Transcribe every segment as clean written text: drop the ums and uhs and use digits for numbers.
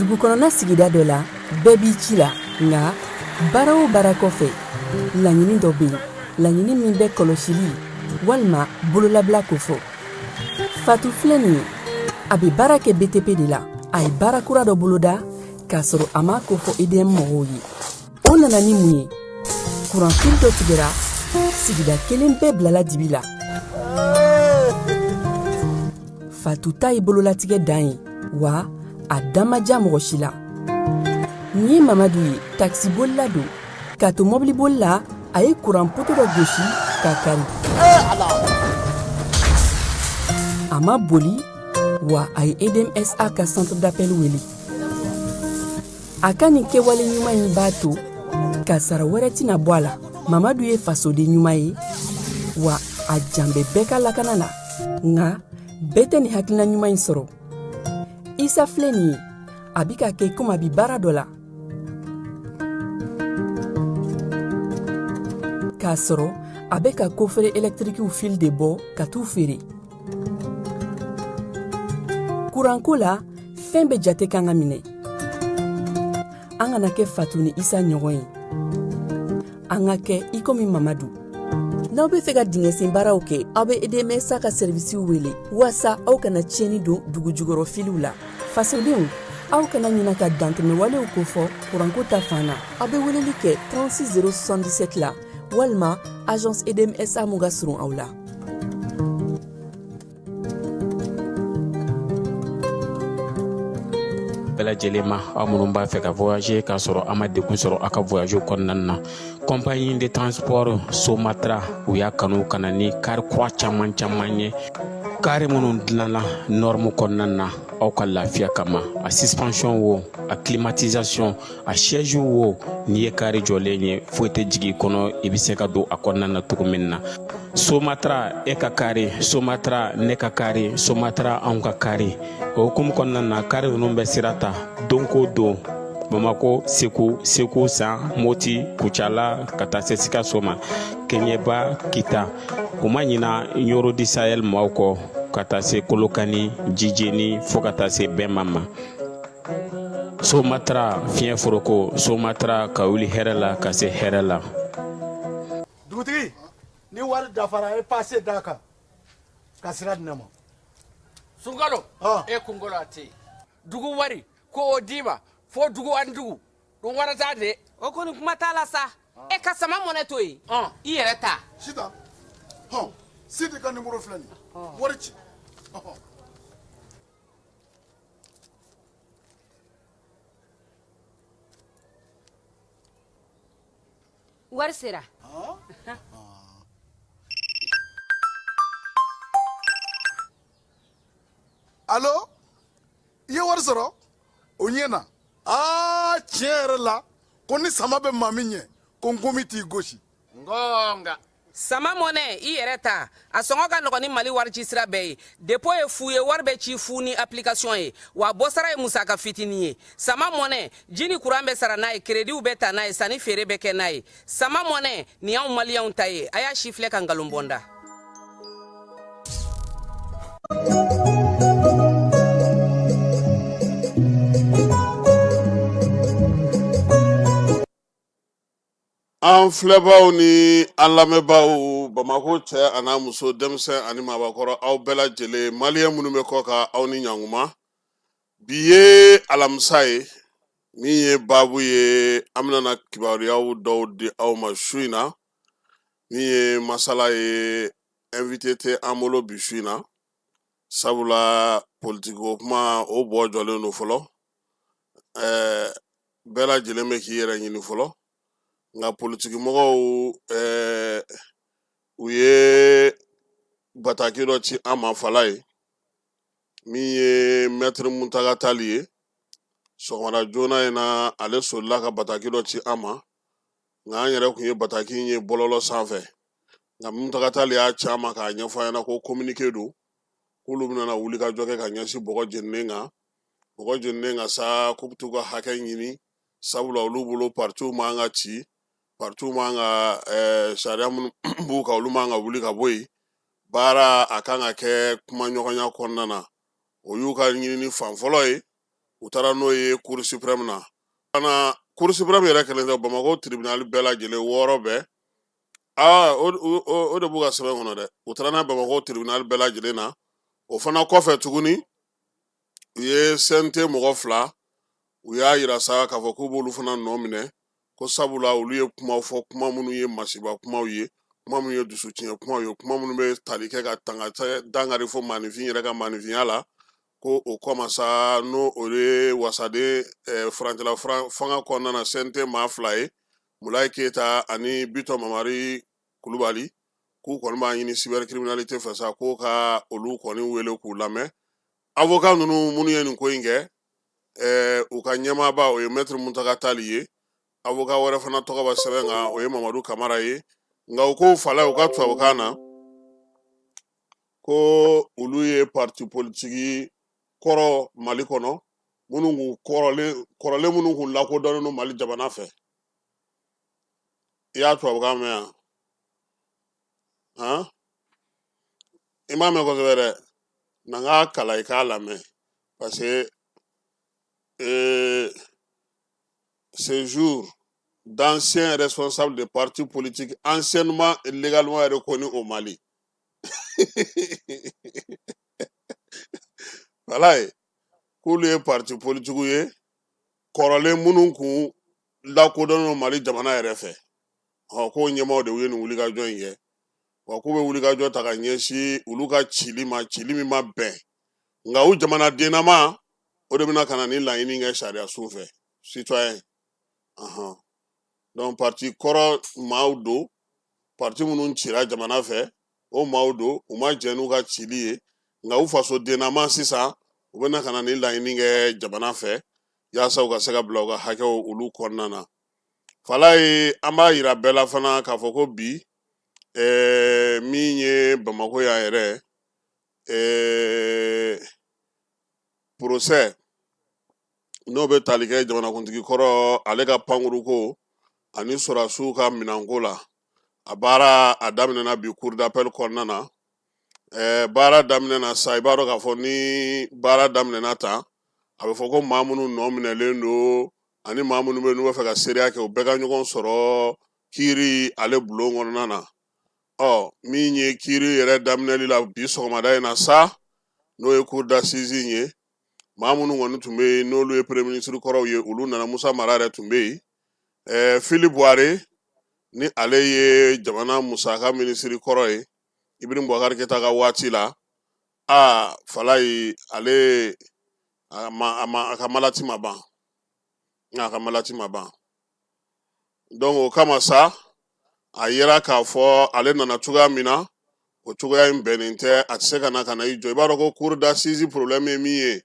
Dugu kɔnɔna sigida dɔ la, bɛɛ b'i ci la, nka baara o baara kɔfɛ, laɲini dɔ bɛ yen, laɲini min bɛ kɔlɔsili walima bololabila kofɔ. Fatu filɛ nin ye, a bɛ baara kɛ BTP de la. A ye baara kura dɔ boloda k'a sɔrɔ a m'a kofɔ EDM mɔgɔw ye. O nana ni mun ye? Kuranfili dɔ tigɛra, sigida kelen bɛɛ bilala dibi la. Fatu ta ye bololatigɛ dan ye, wa a da ma diya mɔgɔ si la. Nin ye Mamadu ye, takisibolila don. K'a to mɔbiliboli la, a ye kuran poto dɔ gosi k'a kari. A ma boli, wa a ye EDMSA ka centre d'appel wele. A ka nin kɛwale ɲuman in b'a to kasara wɛrɛ tɛna bɔ a la. Mamadu ye fasoden ɲuman ye, wa a jan bɛ bɛɛ ka lakana la. Nka bɛɛ tɛ nin hakilina ɲuman in sɔrɔ. Isa filɛ nin ye, a bɛ ka kɛ komi a bɛ baara dɔ la, k'a sɔrɔ a bɛ ka kofere ɛlɛtirikiw fili de bɔ ka t'u feere. Kuranko la, fɛn bɛɛ jate kan ka minɛ. An kana kɛ Fatu ni Isa ɲɔgɔn ye, an ka kɛ i komi Mamadu. N'aw bɛ fɛ ka dingɛsen baaraw kɛ, aw bɛ EDMSA ka sɛrivisiw wele waasa aw kana tiɲɛni don dugu jukɔrɔ filiw la. Fasodenw, aw kana ɲina ka dantɛmɛwalew kofɔ kuranko ta fan na. Aw bɛ weleli kɛ 36 077 la walima agence EDMSA mun ka surun aw la. Bɛɛ lajɛlen ma, aw minnu b'a fɛ ka voyager k'a sɔrɔ a ma degun sɔrɔ aw ka voyage kɔnɔna na, compagnie de transport Somatra, u y'a kanu ka na ni kari kura caman caman ye, kari minnu dilanna norme kɔnɔna na aw ka lafiya kama. A suspension wo, a climatisation, a siège wo, n'i ye kari jɔlen ye, foyi tɛ jigin i kɔnɔ, i bɛ se ka don a kɔnɔna na cogo min na. Somatra, e ka kari, Somatra, ne ka kari, Somatra, anw ka kari. O hukumu kɔnɔna na, kari ninnu bɛ sira ta don ko don Bamako, Segu, Segu San, Moti, Kucala, ka taa se Sikaso ma, Keɲeba, Kita. U ma ɲina Ɲoro du Sahel maaw kɔ, ka taa se Kolokani, Jijeni, fo ka taa se Bɛnma ma. Somatra, fiɲɛ foroko, Somatra, ka wuli hɛrɛ la ka se hɛrɛ la. Dugutigi, ni wari dafara, e pase d'a kan ka sira di ne ma. Sunkalo, e kunkolo a tɛ yen. Dugu wari ko o d'i ma fo dugu ani dugu dun warata de. O kɔni, kuma t'a la sa. E ka sama mɔnɛ to yen, i yɛrɛ ta. Sitan, hɔn, Sidi ka nimoro filɛ nin ye, wari ci. Wari sera. Alo, i ye wari sɔrɔ, o ɲɛna. Aa, tiɲɛ yɛrɛ la, ko ni sama bɛ maa min ɲɛ, ko nkomi t'i gosi. Ngonga. Sama mɔnɛ, i yɛrɛ ta, a sɔngɔ ka nɔgɔn ni Mali wari ci sira bɛɛ ye. Dépôt ye fu ye, wari bɛ ci fu ni application ye, wa bɔsara ye musaka fitinin ye. Sama mɔnɛ, ji ni kuran bɛ sara n'a ye, créditw bɛ ta n'a ye, sanni feere bɛ kɛ n'a ye. Sama mɔnɛ nin y'anw maliyɛnw ta ye. A y'a si filɛ ka nkalon bɔ n da. An filɛbaw ni an lamɛnbaaw, Bamakɔ cɛ a n'a muso, denmisɛn ani maabakɔrɔ, aw bɛɛ lajɛlen, maliyɛn minnu bɛ kɔ kan, aw ni ɲankuma. Bi ye alamisa ye, min ye baabu ye, an bɛna kibaruyaw dɔw di aw ma su in na. Min ye masala ye, invité tɛ an bolo bi su in na, sabula politiki kuma o bɔ jɔlen don fɔlɔ. Bɛɛ lajɛlen bɛ k'i yɛrɛ ɲini fɔlɔ, nka politikimɔgɔw u ye bataki dɔ ci an ma fala ye, min ye mɛtiri Muntaga Tali ye. Sɔgɔmada joona in na, ale solila ka bataki dɔ ci an ma, nka an yɛrɛ tun ye bataki in ye bɔlɔlɔ sanfɛ. Nka Muntaga Tali y'a ci an ma k'a ɲɛfɔ an ɲɛna ko communiqué don, k'olu bɛna wuli ka jɔ kɛ ka ɲɛsin bɔgɔ jeninen kan. Bɔgɔ jeninen kan sa, k'u bɛ t'u ka hakɛ ɲini, sabula olu bolo partiw man ka ci, partiw man ka sariya minnu b'u kan, olu man ka wuli ka bɔ yen. Baara a kan ka kɛ kumaɲɔgɔnya kɔnɔna na. O y'u ka ɲinini fan fɔlɔ ye. U taara n'o ye Cour suprême na. Fana Cour suprême yɛrɛ kelen tɛ, Bamakɔ tribunal bɛɛ lajɛlen wɔɔrɔ bɛɛ, aa, o de b'u ka sɛbɛn kɔnɔ dɛ. U taara n'a Bamakɔ tribunal bɛɛ lajɛlen na. O fana kɔfɛ tuguni, u ye CNT mɔgɔ fila, u y'a yira sa k'a fɔ k'u b'olu fana nɔ minɛ, ko sabula olu ye kumaw fɔ, kuma minnu ye masiba kumaw ye, kuma minnu ye dusutiɲɛ kumaw ye, kuma minnu bɛ tali kɛ ka tanga dankari fo maaninfin yɛrɛ ka maaninfinya la. Ko o kama sa, n'o o ye wasaden furancɛla fanga kɔnɔna na CNT maa fila ye, Mulayi Keyita ani Bitɔn Mamari Kulubali, k'u kɔni b'a ɲini cybercriminalité fɛ sa, k'o ka olu kɔni wele k'u lamɛn. Avocat ninnu minnu ye nin ko in kɛ, u ka ɲɛmaaba, o ye maître Muntaga Tali ye. Avocat wɛrɛ fana tɔgɔ bɛ sɛbɛn kan, o ye Mamadu Kamara ye. Nka u ko fala u ka tubabukan na ko olu ye parti politiki kɔrɔ Mali kɔnɔ minnu kun kɔrɔlen, minnu kun lakodɔnnen don Mali jamana fɛ. I y'a tubabukan mɛn yan han? I m'a mɛn kosɛbɛ dɛ. Na n k'a kalan, i k'a lamɛn, parce que séjour d'anciens responsables de partis politiques anciennement et légalement reconnus au Mali. Voilà, ye k'olu ye parti politique ye kɔrɔlen minnu kun lakodɔnnen don Mali jamana yɛrɛ fɛ. Ɔ, k'o ɲɛmaaw de ye nin wulikajɔ in kɛ. Wa k'u bɛ wulikajɔ ta ka ɲɛsin olu ka cili ma, cili min ma bɛn, nka u jamanadennama o de bɛna ka na ni laɲini kɛ sariya sun fɛ, citoyen. Donc parti kɔrɔ maaw don, parti minnu cira jamana fɛ, o maaw don, u ma jɛn n'u ka cili ye, nka u fasodennama sisan u bɛna ka na ni laɲini kɛ jamana fɛ yaasa u ka se ka bila u ka hakɛw olu kɔnɔna na. Falaye, an b'a yira bɛɛ la fana k'a fɔ ko bi min ye Bamakɔ yan yɛrɛ, procès n'o bɛ tali kɛ jamanakuntigi kɔrɔ ale ka pankuruko ani sɔrɔdasiw ka minɛnko la, a baara a daminɛna bi cour d'appel kɔnɔna na. Baara daminɛna sa, i b'a dɔn k'a fɔ ni baara daminɛna tan, a bɛ fɔ ko maa minnu nɔ minɛlen don ani maa minnu bɛ n'u b'a fɛ ka seereya kɛ, u bɛɛ ka ɲɔgɔn sɔrɔ kiiri ale bulon kɔnɔna na. Ɔ, min ye kiiri yɛrɛ daminɛli la bi sɔgɔmada in na sa, n'o ye cour d'assises in ye, maa minnu kɔni tun bɛ yen, n'olu ye premier ministre kɔrɔw ye, olu nana. Musa Mara yɛrɛ tun bɛ yen. Fili Buware, ni ale ye jamana musaka minisiri kɔrɔ ye Ibrahim Boubacar Keita ka waati la, aa Falaye, ale a ma a ma a ka malati ma ban, a ka malati ma ban. Donc o kama sa, a yera k'a fɔ ale nana cogoya min na, o cogoya in bɛnnen tɛ, a tɛ se ka na ka na i jɔ. I b'a dɔn ko cour d'assises problème ye min ye,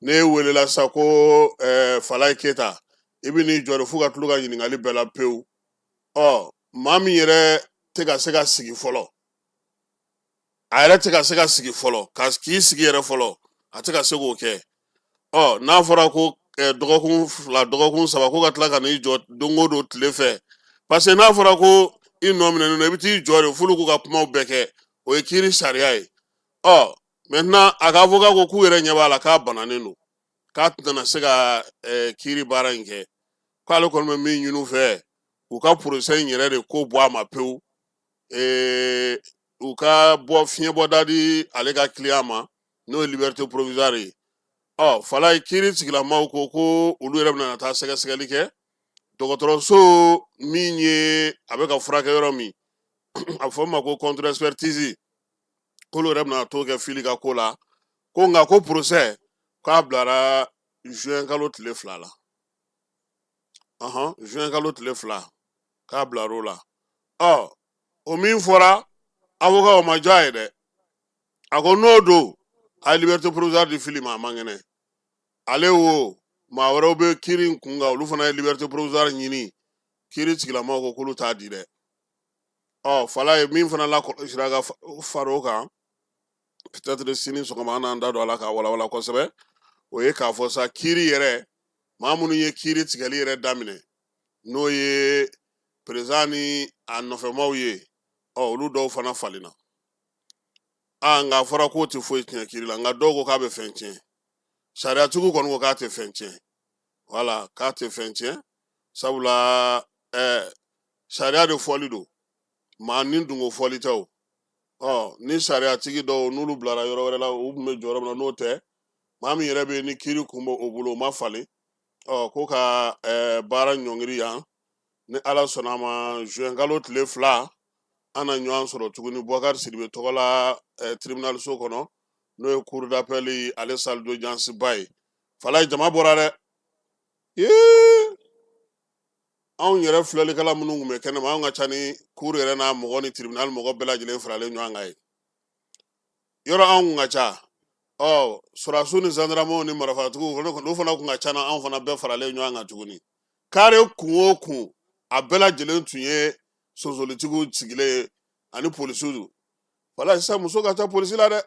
n'e welela sa ko Falaye Keyita, i bɛ n'i jɔ de f'u ka tila ka ɲininkali bɛɛ la pewu. Ɔ, maa min yɛrɛ tɛ ka se ka sigi fɔlɔ, a yɛrɛ tɛ ka se ka sigi fɔlɔ, ka k'i sigi yɛrɛ fɔlɔ, a tɛ ka se k'o kɛ. Ɔ, n'a fɔra ko dɔgɔkun 2, dɔgɔkun 3, ko ka tila ka n'i jɔ don o don tile fɛ, parce que n'a fɔra ko i nɔ minɛnen don, i bɛ t'i jɔ de f'olu k'u ka kumaw bɛɛ kɛ, o ye kiiri sariya ye. Ɔ, maintenant a ka avocat ko k'u yɛrɛ ɲɛ b'a la k'a bananen don, k'a tɛna se ka kiiri baara in kɛ, k'ale kɔni bɛ min ɲini u fɛ, u ka procès in yɛrɛ de ko bɔ a ma pewu, u ka bɔ fiɲɛbɔda di ale ka client ma, n'o ye liberté provisoire ye. Ɔ Falaye, kiiri tigilamaw ko ko olu yɛrɛ bɛna taa sɛgɛsɛgɛli kɛ dɔgɔtɔrɔso min ye a bɛ ka furakɛ yɔrɔ min, a bɛ fɔ min ma ko contre expertise, k'olu yɛrɛ bɛna t'o kɛ Fili ka ko la. Ko nka ko procès k'a bilara juin kalo tile 2 la. Ɔhɔn, juin kalo tile 2 k'a bilar'o la. Ɔ, o min fɔra avocat, o ma diya ye dɛ. A ko n'o don, a ye liberté provisoire di Fili ma, a man kɛnɛ. Ale wo, maa wɛrɛw bɛ kiiri in kun kan, olu fana ye liberté provisoire ɲini, kiiri tigilamaw ko k'olu t'a di dɛ. Ɔ Falaye, min fana lakɔlɔsira ka far'o kan, peut-être sini sɔgɔma an n'an da don a la k'a walawala kosɛbɛ, o ye k'a fɔ sa kiiri yɛrɛ, maa minnu ye kiiri tigɛli yɛrɛ daminɛ, n'o ye président ni a nɔfɛmaw ye, ɔ olu dɔw fana falenna. Aa, nka a fɔra k'o tɛ foyi tiɲɛ kiiri la, nka dɔw ko k'a bɛ fɛn tiɲɛ. Sariyatigiw kɔni ko k'a tɛ fɛn tiɲɛ, wala k'a tɛ fɛn tiɲɛ, sabula sariya de fɔli don, maa ni dungo fɔli tɛ. O ɔ ni sariyatigi dɔw n'olu bilara yɔrɔ wɛrɛ la, u tun bɛ jɔyɔrɔ min na, n'o tɛ maa min yɛrɛ bɛ yen ni kiiri kun bɛ o bolo, o ma falen. Ɔ ko ka baara ɲɔngiri yan. Ni Ala sɔnna a ma, juin kalo tile 2, an na ɲɔgɔn sɔrɔ tuguni Bubakari Sidibe tɔgɔ la tribunal so kɔnɔ, n'o ye cour d'appel ale salle d'audience ba ye. Falaye, jama bɔra dɛ. Ee, anw yɛrɛ filɛlikɛla minnu tun bɛ kɛnɛma, anw ka ca ni cour yɛrɛ n'a mɔgɔ ni tribunal mɔgɔ bɛɛ lajɛlen faralen ɲɔgɔn kan ye. Yɔrɔ anw kun ka ca, ɔ sɔrɔdasiw ni zandaramaw ni marifatigiw olu fana kun ka ca na anw fana bɛɛ faralen ɲɔgɔn kan tuguni. Kare kun o kun, a bɛɛ lajɛlen tun ye sonsolitigiw sigilen ye ani polisiw. Wala sisan muso ka ca polisi la dɛ.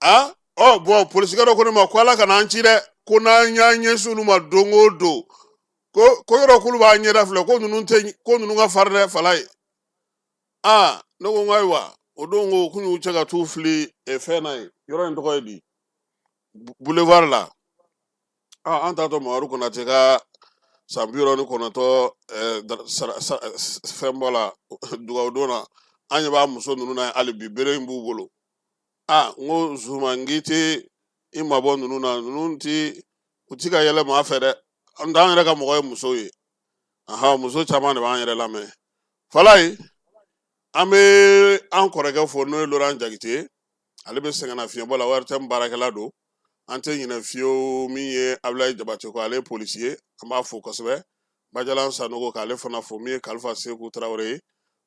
A ɔ bɔn, polisikɛ dɔ ko ne ma ko Ala kana an ci dɛ, ko n'an y'an ɲɛsin olu ma don o don, ko yɔrɔ k'olu b'an ɲɛda filɛ, ko ninnu tɛ, ko ninnu ka farin dɛ. Falaye, aa, ne ko n ko ayiwa, o don ko k'u y'u cɛ ka t'u fili fɛn na yen, yɔrɔ in tɔgɔ ye di, boulevard la. Aa, an taatɔ Mamadu Konate ka san 69 fɛn bɔ la dugawu don na, an ɲɛ b'a muso ninnu na hali bi, bere in b'u bolo. Aa, n ko Zuma, n k'i tɛ i mabɔ ninnu na, ninnu ti, u ti ka yɛlɛ maa fɛ dɛ. An t'an yɛrɛ ka mɔgɔ ye musow ye. Ahan, muso caman de b'an yɛrɛ lamɛn. Falaye, an bɛ an kɔrɔkɛ fo, n'o ye Laurent Jakite ye, ale bɛ sɛgɛnnafiɲɛbɔ la, ORTM baarakɛla don. An tɛ ɲinɛ fiyewu min ye Abulayi Jabate kɔ, ale ye polisi ye, an b'a fo kosɛbɛ. Bajalan Sanogo, k'ale fana fo. Min ye Kalifa Seku Tarawele ye,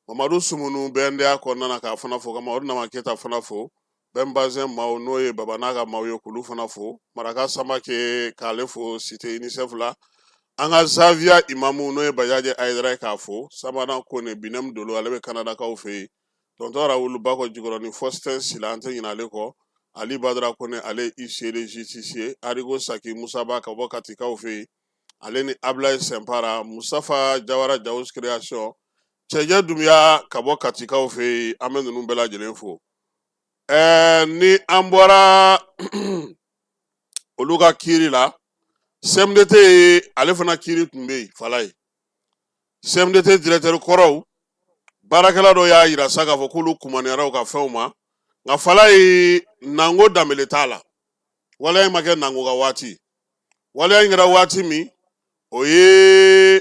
Mamadu Sumunu BNDA kɔnɔna na, k'a fana fo, ka Mamadu Nama Keyita fana fo, Bɛnbazɛn maaw, n'o ye Baba n'a ka maaw ye, k'olu fana fo. Maraka Samake, k'ale fo cité UNICEF la. An ka Zaviya imamu, n'o ye Bajaje Ayidara ye, k'a fo. Sabana Kone Binem Dolo, ale bɛ Kanadakaw fɛ yen. Tonton Rawulu Bakɔ Jikɔrɔni, Faustin Sila, an tɛ ɲinɛ ale kɔ. Ali Badara Kone, ale ye huissier de justice ye. Arigo Saki Musaba ka bɔ Katikaw fɛ yen, ale ni Ablaye Sɛnpara, Musafa Jawara Jawus Création, Cɛjɛ Dunbiya ka bɔ Katikaw fɛ yen, an bɛ ninnu bɛɛ lajɛlen fo. Ni an bɔra olu ka kiiri la, CMDT ale fana kiiri tun bɛ yen. Falaye, CMDT directeur kɔrɔw, baarakɛla dɔ y'a yira sa k'a fɔ k'olu kumaniyara u ka fɛnw ma, nka Falaye, Nango Danbele t'a la. Waleya in ma kɛ Nango ka waati, waleya in kɛra waati min, o ye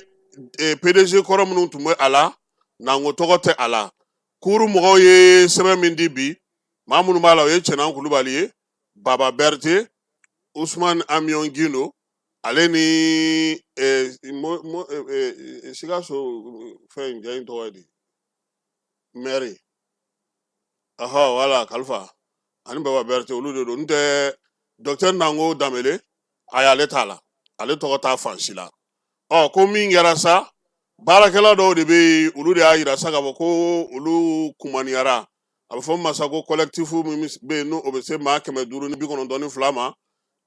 PDG kɔrɔ minnu tun bɛ a la, Nango tɔgɔ tɛ a la. Cour mɔgɔw ye sɛbɛn min di bi, maa minnu b'a la, o ye Cɛnan Kulubali ye, Baba Berete, Usman Amion Gindo, ale ni Sikaso fɛn jɛ in tɔgɔ ye di, maire, ɔhɔ, wala Kalifa ani Baba Berete, olu de don. N tɛ docteur Nango Danbele, ayi, ale t'a la, ale tɔgɔ t'a fan si la. Ɔ ko min kɛra sa, baarakɛla dɔw de bɛ yen, olu de y'a yira sa k'a fɔ ko olu kumaniyara. A bɛ fɔ min ma sa ko collectif min bɛ yen, n'o bɛ se maa 592 ma.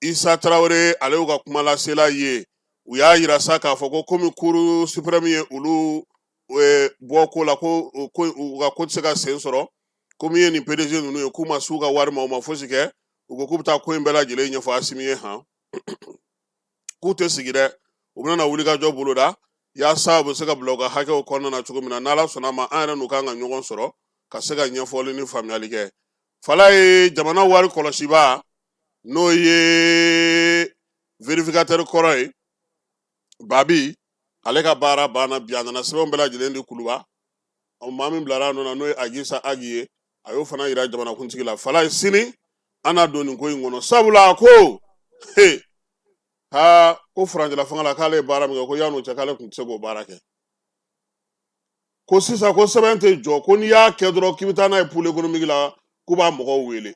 Isa Tarawele, ale y'u ka kumalasela ye. U y'a yira sa k'a fɔ ko komi cour suprême ye olu bɔ ko la, ko u ka ko tɛ se ka sen sɔrɔ, ko min ye nin PDG ninnu ye, k'u ma s'u ka wari ma, u ma fosi kɛ. U ko k'u bɛ taa ko in bɛɛ lajɛlen ɲɛfɔ Asimi ye han, k'u tɛ sigi dɛ, u bɛna wulikajɔ boloda yaasa u bɛ se ka bila u ka hakɛw kɔnɔna na cogo min na. N'Ala sɔnna a ma, an yɛrɛ n'u kan ka ɲɔgɔn sɔrɔ ka se ka ɲɛfɔli ni faamuyali kɛ. Falaye, jamana wari kɔlɔsibaa, n'o ye vérificateur kɔrɔ ye, Babi, ale ka baara banna bi. A nana sɛbɛnw bɛɛ lajɛlen di Kuluba. Maa min bilara a nɔ na, n'o ye Agisa Agi ye, a y'o fana yira jamanakuntigi la. Falaye, sini an na don nin ko in kɔnɔ, sabula a ko he ha, ko furancɛla fanga la, k'ale ye baara min kɛ, ko yan'o cɛ, k'ale tun tɛ se k'o baara kɛ. Ko sisan ko sɛbɛn tɛ jɔ, ko n'i y'a kɛ dɔrɔn k'i bɛ taa n'a ye pôle économique la, k'u b'a mɔgɔw wele.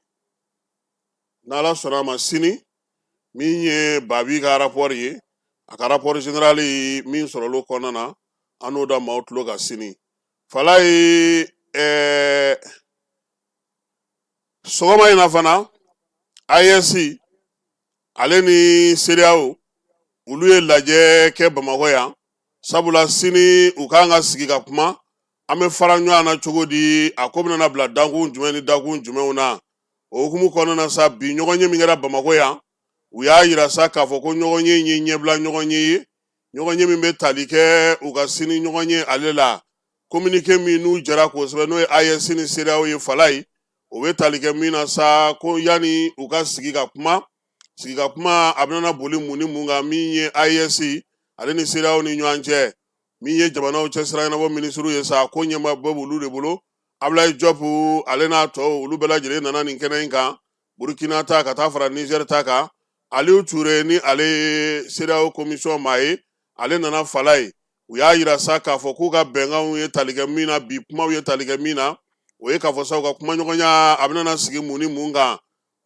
N'Ala sɔnna a ma, sini min ye Babi ka rapport ye, a ka rapport général min sɔrɔla o kɔnɔna na, an n'o da maaw tulo kan sini. Falaye, sɔgɔma in na fana, AES ale ni CEDEAO, olu ye lajɛ kɛ Bamakɔ yan, sabula sini u kan ka sigi ka kuma an bɛ fara ɲɔgɔn na cogo di, a ko bɛna bila dakun jumɛn ni dakun jumɛnw na. O hukumu kɔnɔna na sa, bi ɲɔgɔnye min kɛra Bamakɔ yan, u y'a yira sa k'a fɔ ko ɲɔgɔnye in ye ɲɛbila ɲɔgɔnye ye, ɲɔgɔnye min bɛ tali kɛ u ka sini ɲɔgɔnye ale la. Communiqué min n'u jɛra k'o sɛbɛn, n'o ye AES ni CEDEAO ye, Falaye, o bɛ tali kɛ min na sa, ko yanni u ka sigi ka kuma, sigi ka kuma a bɛna boli mun ni mun kan, min ye AES ale ni CEDEAO ni ɲɔgɔn cɛ, min ye jamanaw cɛ sira ɲɛnabɔ minisiriw ye sa, ko ɲɛma bɛɛ b'olu de bolo. Abulayi Jɔpu ale n'a tɔw, olu bɛɛ lajɛlen nana nin kɛnɛ in kan, Burukina ta ka taa fara Nizɛri ta kan. Aliyu Ture ni ale ye CEDEAO commission maa ye, ale nana, Falaye. U y'a yira sa k'a fɔ k'u ka bɛnkanw ye tali kɛ min na, bi kumaw ye tali kɛ min na, o ye k'a fɔ sa u ka kumaɲɔgɔnya a bɛna sigi mun ni mun kan.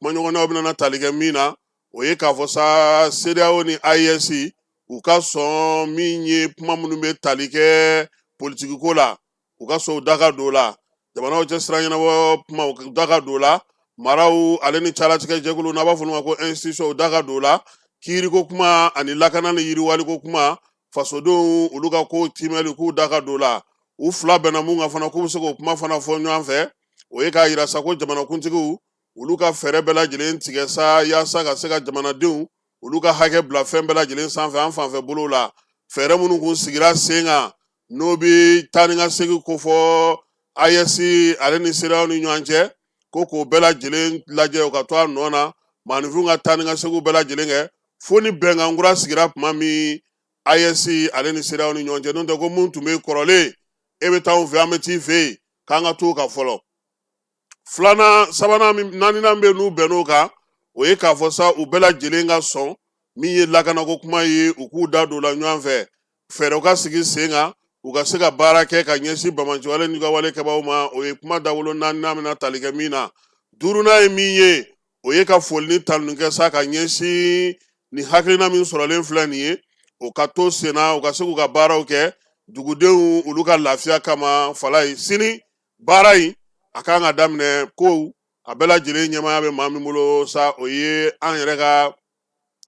Kumaɲɔgɔnyaw bɛna tali kɛ min na, o ye k'a fɔ sa CEDEAO ni AES u ka sɔn min ye kuma minnu bɛ tali kɛ politikiko la, u ka sɔn u da ka don o la, jamanaw cɛ sira ɲɛnabɔ kuma u da ka don o la, maraw ale ni calatigɛ jɛkulu n'a b'a fɔ olu ma ko institution, u da ka don o la, kiiriko kuma ani lakana ni yiriwaliko kuma, fasodenw olu ka ko timɛli, k'u da ka don o la. U fila bɛnna mun kan fana, k'u bɛ se k'o kuma fana fɔ ɲɔgɔn fɛ, o ye k'a yira sa ko jamanakuntigiw olu ka fɛɛrɛ bɛɛ lajɛlen tigɛ sa yaasa ka se ka jamanadenw olu ka hakɛ bila fɛn bɛɛ lajɛlen sanfɛ. An fanfɛ bolo la, fɛɛrɛ minnu kun sigira sen kan, n'o bɛ taa ni ka segin kofɔ AES ale ni CEDEAO ni ɲɔgɔn cɛ, ko k'o bɛɛ lajɛlen lajɛ, u ka to a nɔ na, maaninfinw ka taa ni ka segin bɛɛ lajɛlen kɛ fo ni bɛnkan kura sigira tuma min AES ale ni CEDEAO ni ɲɔgɔn cɛ. N'o tɛ ko mun tun bɛ kɔrɔlen, e bɛ taa anw fɛ, an bɛ t'i fɛ yen, k'an ka t'o kan fɔlɔ. Filanan, sabanan, naaninan bɛ n'u bɛnn'o kan, o ye k'a fɔ sa u bɛɛ lajɛlen ka sɔn min ye lakanako kuma ye, u k'u da don o la ɲɔgɔn fɛ, fɛɛrɛw ka sigi sen kan, u ka se ka baara kɛ ka ɲɛsin banbaanciwale n'u ka wale kɛbaaw ma. O ye kuma dawolo naaninan bɛna tali kɛ min na. Duurunan ye min ye, o ye ka foli ni tanuni kɛ sa ka ɲɛsin nin hakilina min sɔrɔlen filɛ nin ye, o ka to senna, u ka se k'u ka baaraw kɛ dugudenw olu ka lafiya kama. Falaye, sini baara in a kan ka daminɛ, ko a bɛɛ lajɛlen ɲɛmaaya bɛ maa min bolo sa, o ye an yɛrɛ ka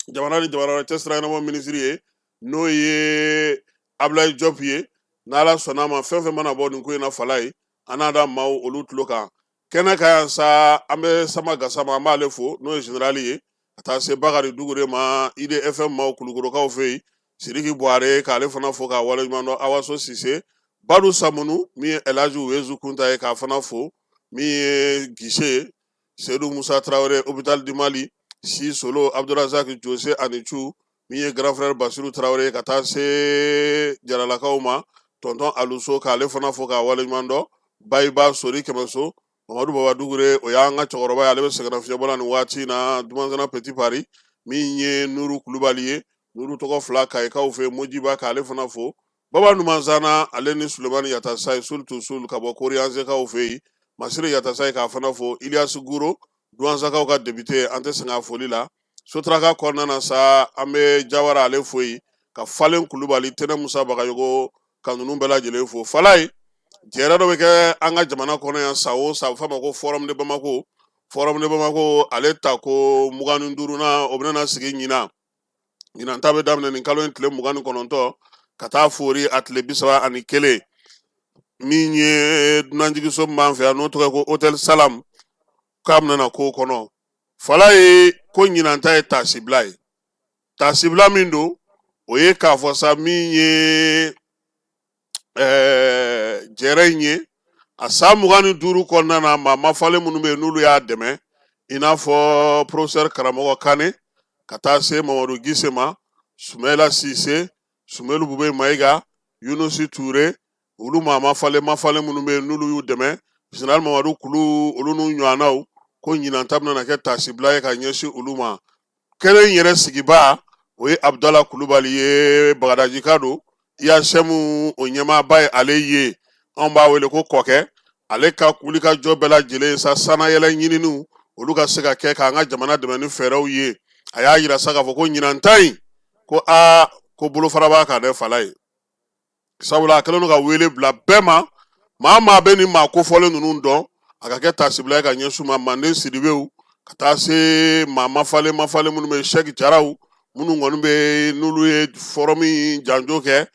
jamana ni jamana wɛrɛ cɛ sira ɲɛnabɔ minisiri ye, n'o ye Abulayi Jɔpu ye. N'Ala sɔnna a ma, fɛn fɛn mana bɔ nin ko in na, Falaye, an n'a da maaw olu tulo kan kɛnɛ kan yan sa. An bɛ Sama Gasama, an b'ale fo, n'o ye generali ye, ka taa se Bakari Dugure ma, IDFM maaw Kulukorokaw fɛ yen, Sidiki Buware k'ale fana fo k'a waleɲuman dɔn, Awaso Sise, Badu Samunu, min ye Elaji Wezu Kunta ye, k'a fana fo, min ye gise Sedu Musa Tarawele, Hôpital du Mali, Si Solo, Abdurazak Jose ani Cu, min ye grand frère Basiru Tarawele, ka taa se Jaralakaw ma, tonton Aluso, k'ale fana fo k'a waleɲuman dɔn, Bayiba Sori Kɛmɛso, Mamadu Baba Dugure, o y'an ka cɛkɔrɔba ye, ale bɛ sɛgɛnnafiɲɛbɔ la nin waati in na, Dumansana Petit Paris, min ye Nuru Kulubali ye, Nuru tɔgɔ fila Kayikaw fɛ, Mojiba, k'ale fana fo, Baba Numanzana ale ni Sulemani Yatasayi Sul to Sul ka bɔ Koriyanzekaw fɛ yen, Masire Yatasayi k'a fana fo, Iliyasi Guro, Duwansakaw ka député, an tɛ sɛgɛn a foli la. Sotaraka kɔnɔna na sa, an bɛ Jawara ale fo yen, ka Falen Kulubali, Tɛnɛ Musa Bagayogo, ka ninnu bɛɛ lajɛlen fo. Falaye, jɛrɛ dɔ bɛ kɛ an ka jamana kɔnɔ yan san o san, a bɛ f'a ma ko Forum de Bamako. Forum de Bamako ale ta ko 25nan, o bɛna sigi ɲinan. Ɲinan ta bɛ daminɛ nin kalo in tile 29 ka taa fori a tile 31. Min ye dunanjiginso min b'an fɛ yan, n'o tɔgɔ ye ko Hôtel Salam, k'a bɛna k'o kɔnɔ. Falaye, ko ɲinan ta ye taasibila ye. Taasibila min don, o ye k'a fɔ sa min ye jɛrɛ in ye a san 25 kɔnɔna na, maa mafalen minnu bɛ yen n'olu y'a dɛmɛ, i n'a fɔ professeur Karamɔgɔ Kane, ka taa se Mamadu Gise ma, Sumayila Sise, Sumelu Bube Mayiga, Yunusi Ture, olu maa mafalen mafalen minnu bɛ yen n'olu y'u dɛmɛ, général Mamadu Kulu, olu n'u ɲɔgɔnnaw, ko ɲinan ta bɛna kɛ taasibila ye ka ɲɛsin olu ma. Kɛnɛ in yɛrɛ sigibaa, o ye Abudala Kulubali ye, Bagadajika don, IHM o ɲɛmaaba ye ale ye, anw b'a wele ko kɔkɛ. Ale ka wulikajɔ bɛɛ lajɛlen sa, sanayɛlɛ ɲininiw olu ka se ka kɛ k'an ka jamana dɛmɛ ni fɛɛrɛw ye. A y'a yira sa k'a fɔ ko ɲinan ta in, ko aa, ko bolofara b'a kan dɛ, Falaye, sabula a kɛlen don ka wele bila bɛɛ ma, maa maa bɛ nin maa kofɔlen ninnu dɔn, a ka kɛ taasibila ye ka ɲɛsin u ma, Manden Sidibew, ka taa se maa mafalen mafalen minnu bɛ Sɛki Jaraw, minnu kɔni bɛ n'olu ye forum in janjo kɛ,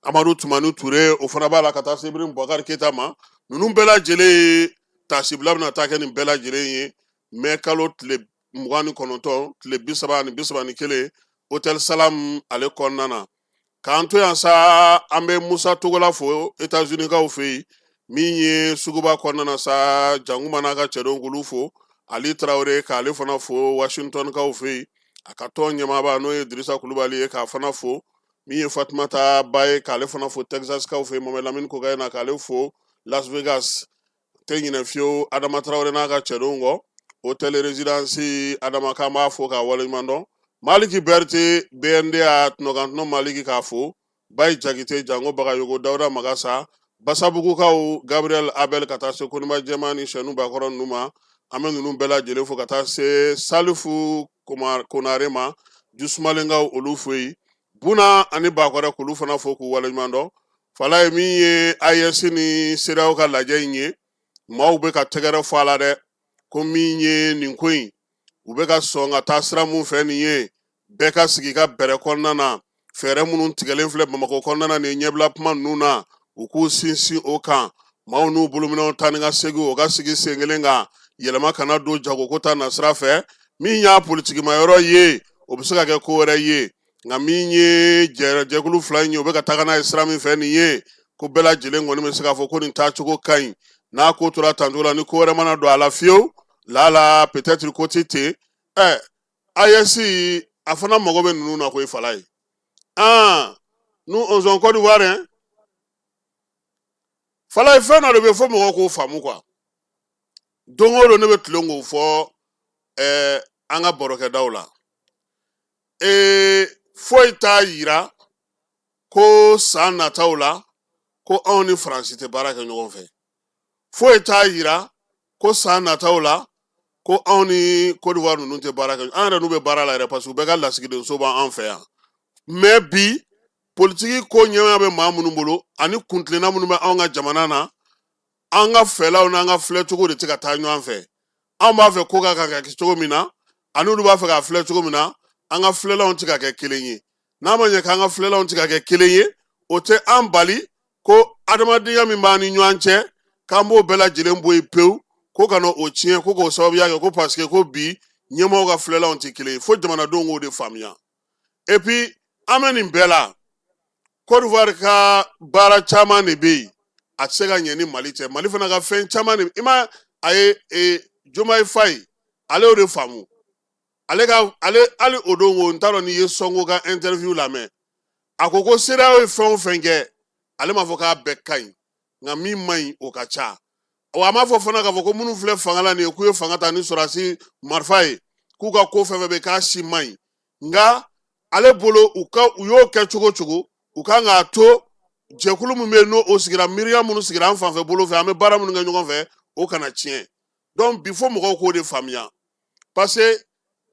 Amadu Tumani Ture, o fana b'a la, ka taa se Ibrahim Bubakari Keyita ma. Ninnu bɛɛ lajɛlen ye, taasibila bɛna taa kɛ nin bɛɛ lajɛlen ye. mɛ kalo tile 29, tile 30 ani 31, Hôtel Salam ale kɔnɔna na. K'an to yan sa, an bɛ Musa Togola fo États-Unis kaw fɛ yen, min ye suguba kɔnɔna na sa, Janguma n'a ka cɛdenw k'olu fo. Ali Tarawele, k'ale fana fo Washington kaw fɛ yen, a ka tɔn ɲɛmaaba n'o ye Dirisa Kulubali ye, k'a fana fo. Min ye Fatumata Ba ye, k'ale fana fo Texas kaw fɛ yen. Mamadu Lamini Kokayi na, k'ale fo Las Vegas. Tɛ ɲinɛ fiyewu Adama Tarawele n'a ka cɛdenw kɔ, Hôtel Résidence. Adama, k'an b'a fo k'a waleɲuman dɔn. Maliki Berete, BNDA tɔnɔkantɔnɔ Maliki, k'a fo. Bayi Jakite, Jango Bagayogo, Dawuda Magasa, Basabugukaw, Gabriel Abel, ka taa se Koniba Jɛma ni Sɛnu Bakɔrɔ ninnu ma. An bɛ ninnu bɛɛ lajɛlen fo, ka taa se Salifu Konare ma, Jusumalenkaw, olu fo yen. Buna ani Bakɔrɛ, k'olu fana fo k'u waleɲuman dɔn. Fala ye min ye, AES ni CEDEAO ka lajɛ in ye, maaw bɛ ka tɛgɛrɛ fɔ a la dɛ, ko min ye nin ko in, u bɛ ka sɔn ka taa sira mun fɛ nin ye, bɛɛ ka sigi ka bɛrɛ kɔnɔna na. Fɛɛrɛ minnu tigɛlen filɛ Bamakɔ kɔnɔna na nin ɲɛbila kuma ninnu na, u k'u sinsin o kan. Maaw n'u bolominɛnw taa ni ka segin, o ka sigi sen kelen kan, yɛlɛma kana don jagoko ta nasira fɛ. Min y'a politikima yɔrɔ ye, o bɛ se ka kɛ ko wɛrɛ ye, nka min ye jɛkulu fila in ye, u bɛ ka taga n'a ye sira min fɛ nin ye, ko bɛɛ lajɛlen kɔni bɛ se k'a fɔ ko nin taacogo ka ɲi. N'a ko tora tancogo la, ni ko wɛrɛ mana don a la fiyewu, lala peut-être ko tɛ ten. Ɛ, AES a fana mago bɛ ninnu na koyi. Fala ye, ah, nous on en Côte d'Ivoire hein. Fala ye, fɛn dɔ de bɛ fo mɔgɔw k'o faamu quoi. Don o don ne bɛ tilen k'o fɔ an ka barokɛdaw la. Foyi t'a yira ko san nataw la ko anw ni Faransi tɛ baara kɛ ɲɔgɔn fɛ. Foyi t'a yira ko san nataw la ko anw ni Côte d'Ivoire ninnu tɛ baara kɛ. An yɛrɛ n'u bɛ baara la yɛrɛ, parce que u bɛɛ ka lasigidenso b'an fɛ yan. Mais bi, politiki ko ɲɛmaya bɛ maa minnu bolo ani kuntilenna minnu bɛ anw ka jamana na, an ka fɛlaw n'an ka filɛcogo de tɛ ka taa ɲɔgɔn fɛ. Anw b'a fɛ ko ka kan ka kɛ cogo min na, ani olu b'a fɛ k'a filɛ cogo min na, an ka filɛlanw tɛ ka kɛ kelen ye. N'a ma ɲɛ k'an ka filɛlanw tɛ ka kɛ kelen ye, o tɛ an bali ko adamadenya min b'an ni ɲɔgɔn cɛ, k'an b'o bɛɛ lajɛlen bɔ yen pewu, ko ka na o tiɲɛ, ko k'o sababuya kɛ ko parce que ko bi ɲɛmɔgɔw ka filɛlanw tɛ kelen ye. Fo jamanadenw k'o de faamuya. Et puis an bɛ nin bɛɛ la, Côte d'Ivoire ka baara caman de bɛ yen, a tɛ se ka ɲɛ ni Mali tɛ. Mali fana ka fɛn caman de, i ma a ye Diomaye Faye, ale y'o de faamu. Ale ka ale hali o don ko n t'a dɔn n'i ye Sonko ka interview lamɛn, a ko ko CEDEAO ye fɛn o fɛn kɛ, ale m'a fɔ k'a bɛɛ ka ɲi, nka min man ɲi, o ka ca. Wa a m'a fɔ fana k'a fɔ ko minnu filɛ fanga la nin ye, k'u ye fanga ta ni sɔrɔdasi marifa ye, k'u ka ko fɛn fɛn bɛ k'a si man ɲi. Nka ale bolo, u ka u y'o kɛ cogo cogo, u kan k'a to jɛkulu min bɛ yen, n'o o sigira, miiriya minnu sigira an fanfɛ bolo fɛ, an bɛ baara minnu kɛ ɲɔgɔn fɛ, o kana tiɲɛ. Donc bi, fo mɔgɔw k'o de faamuya, parce que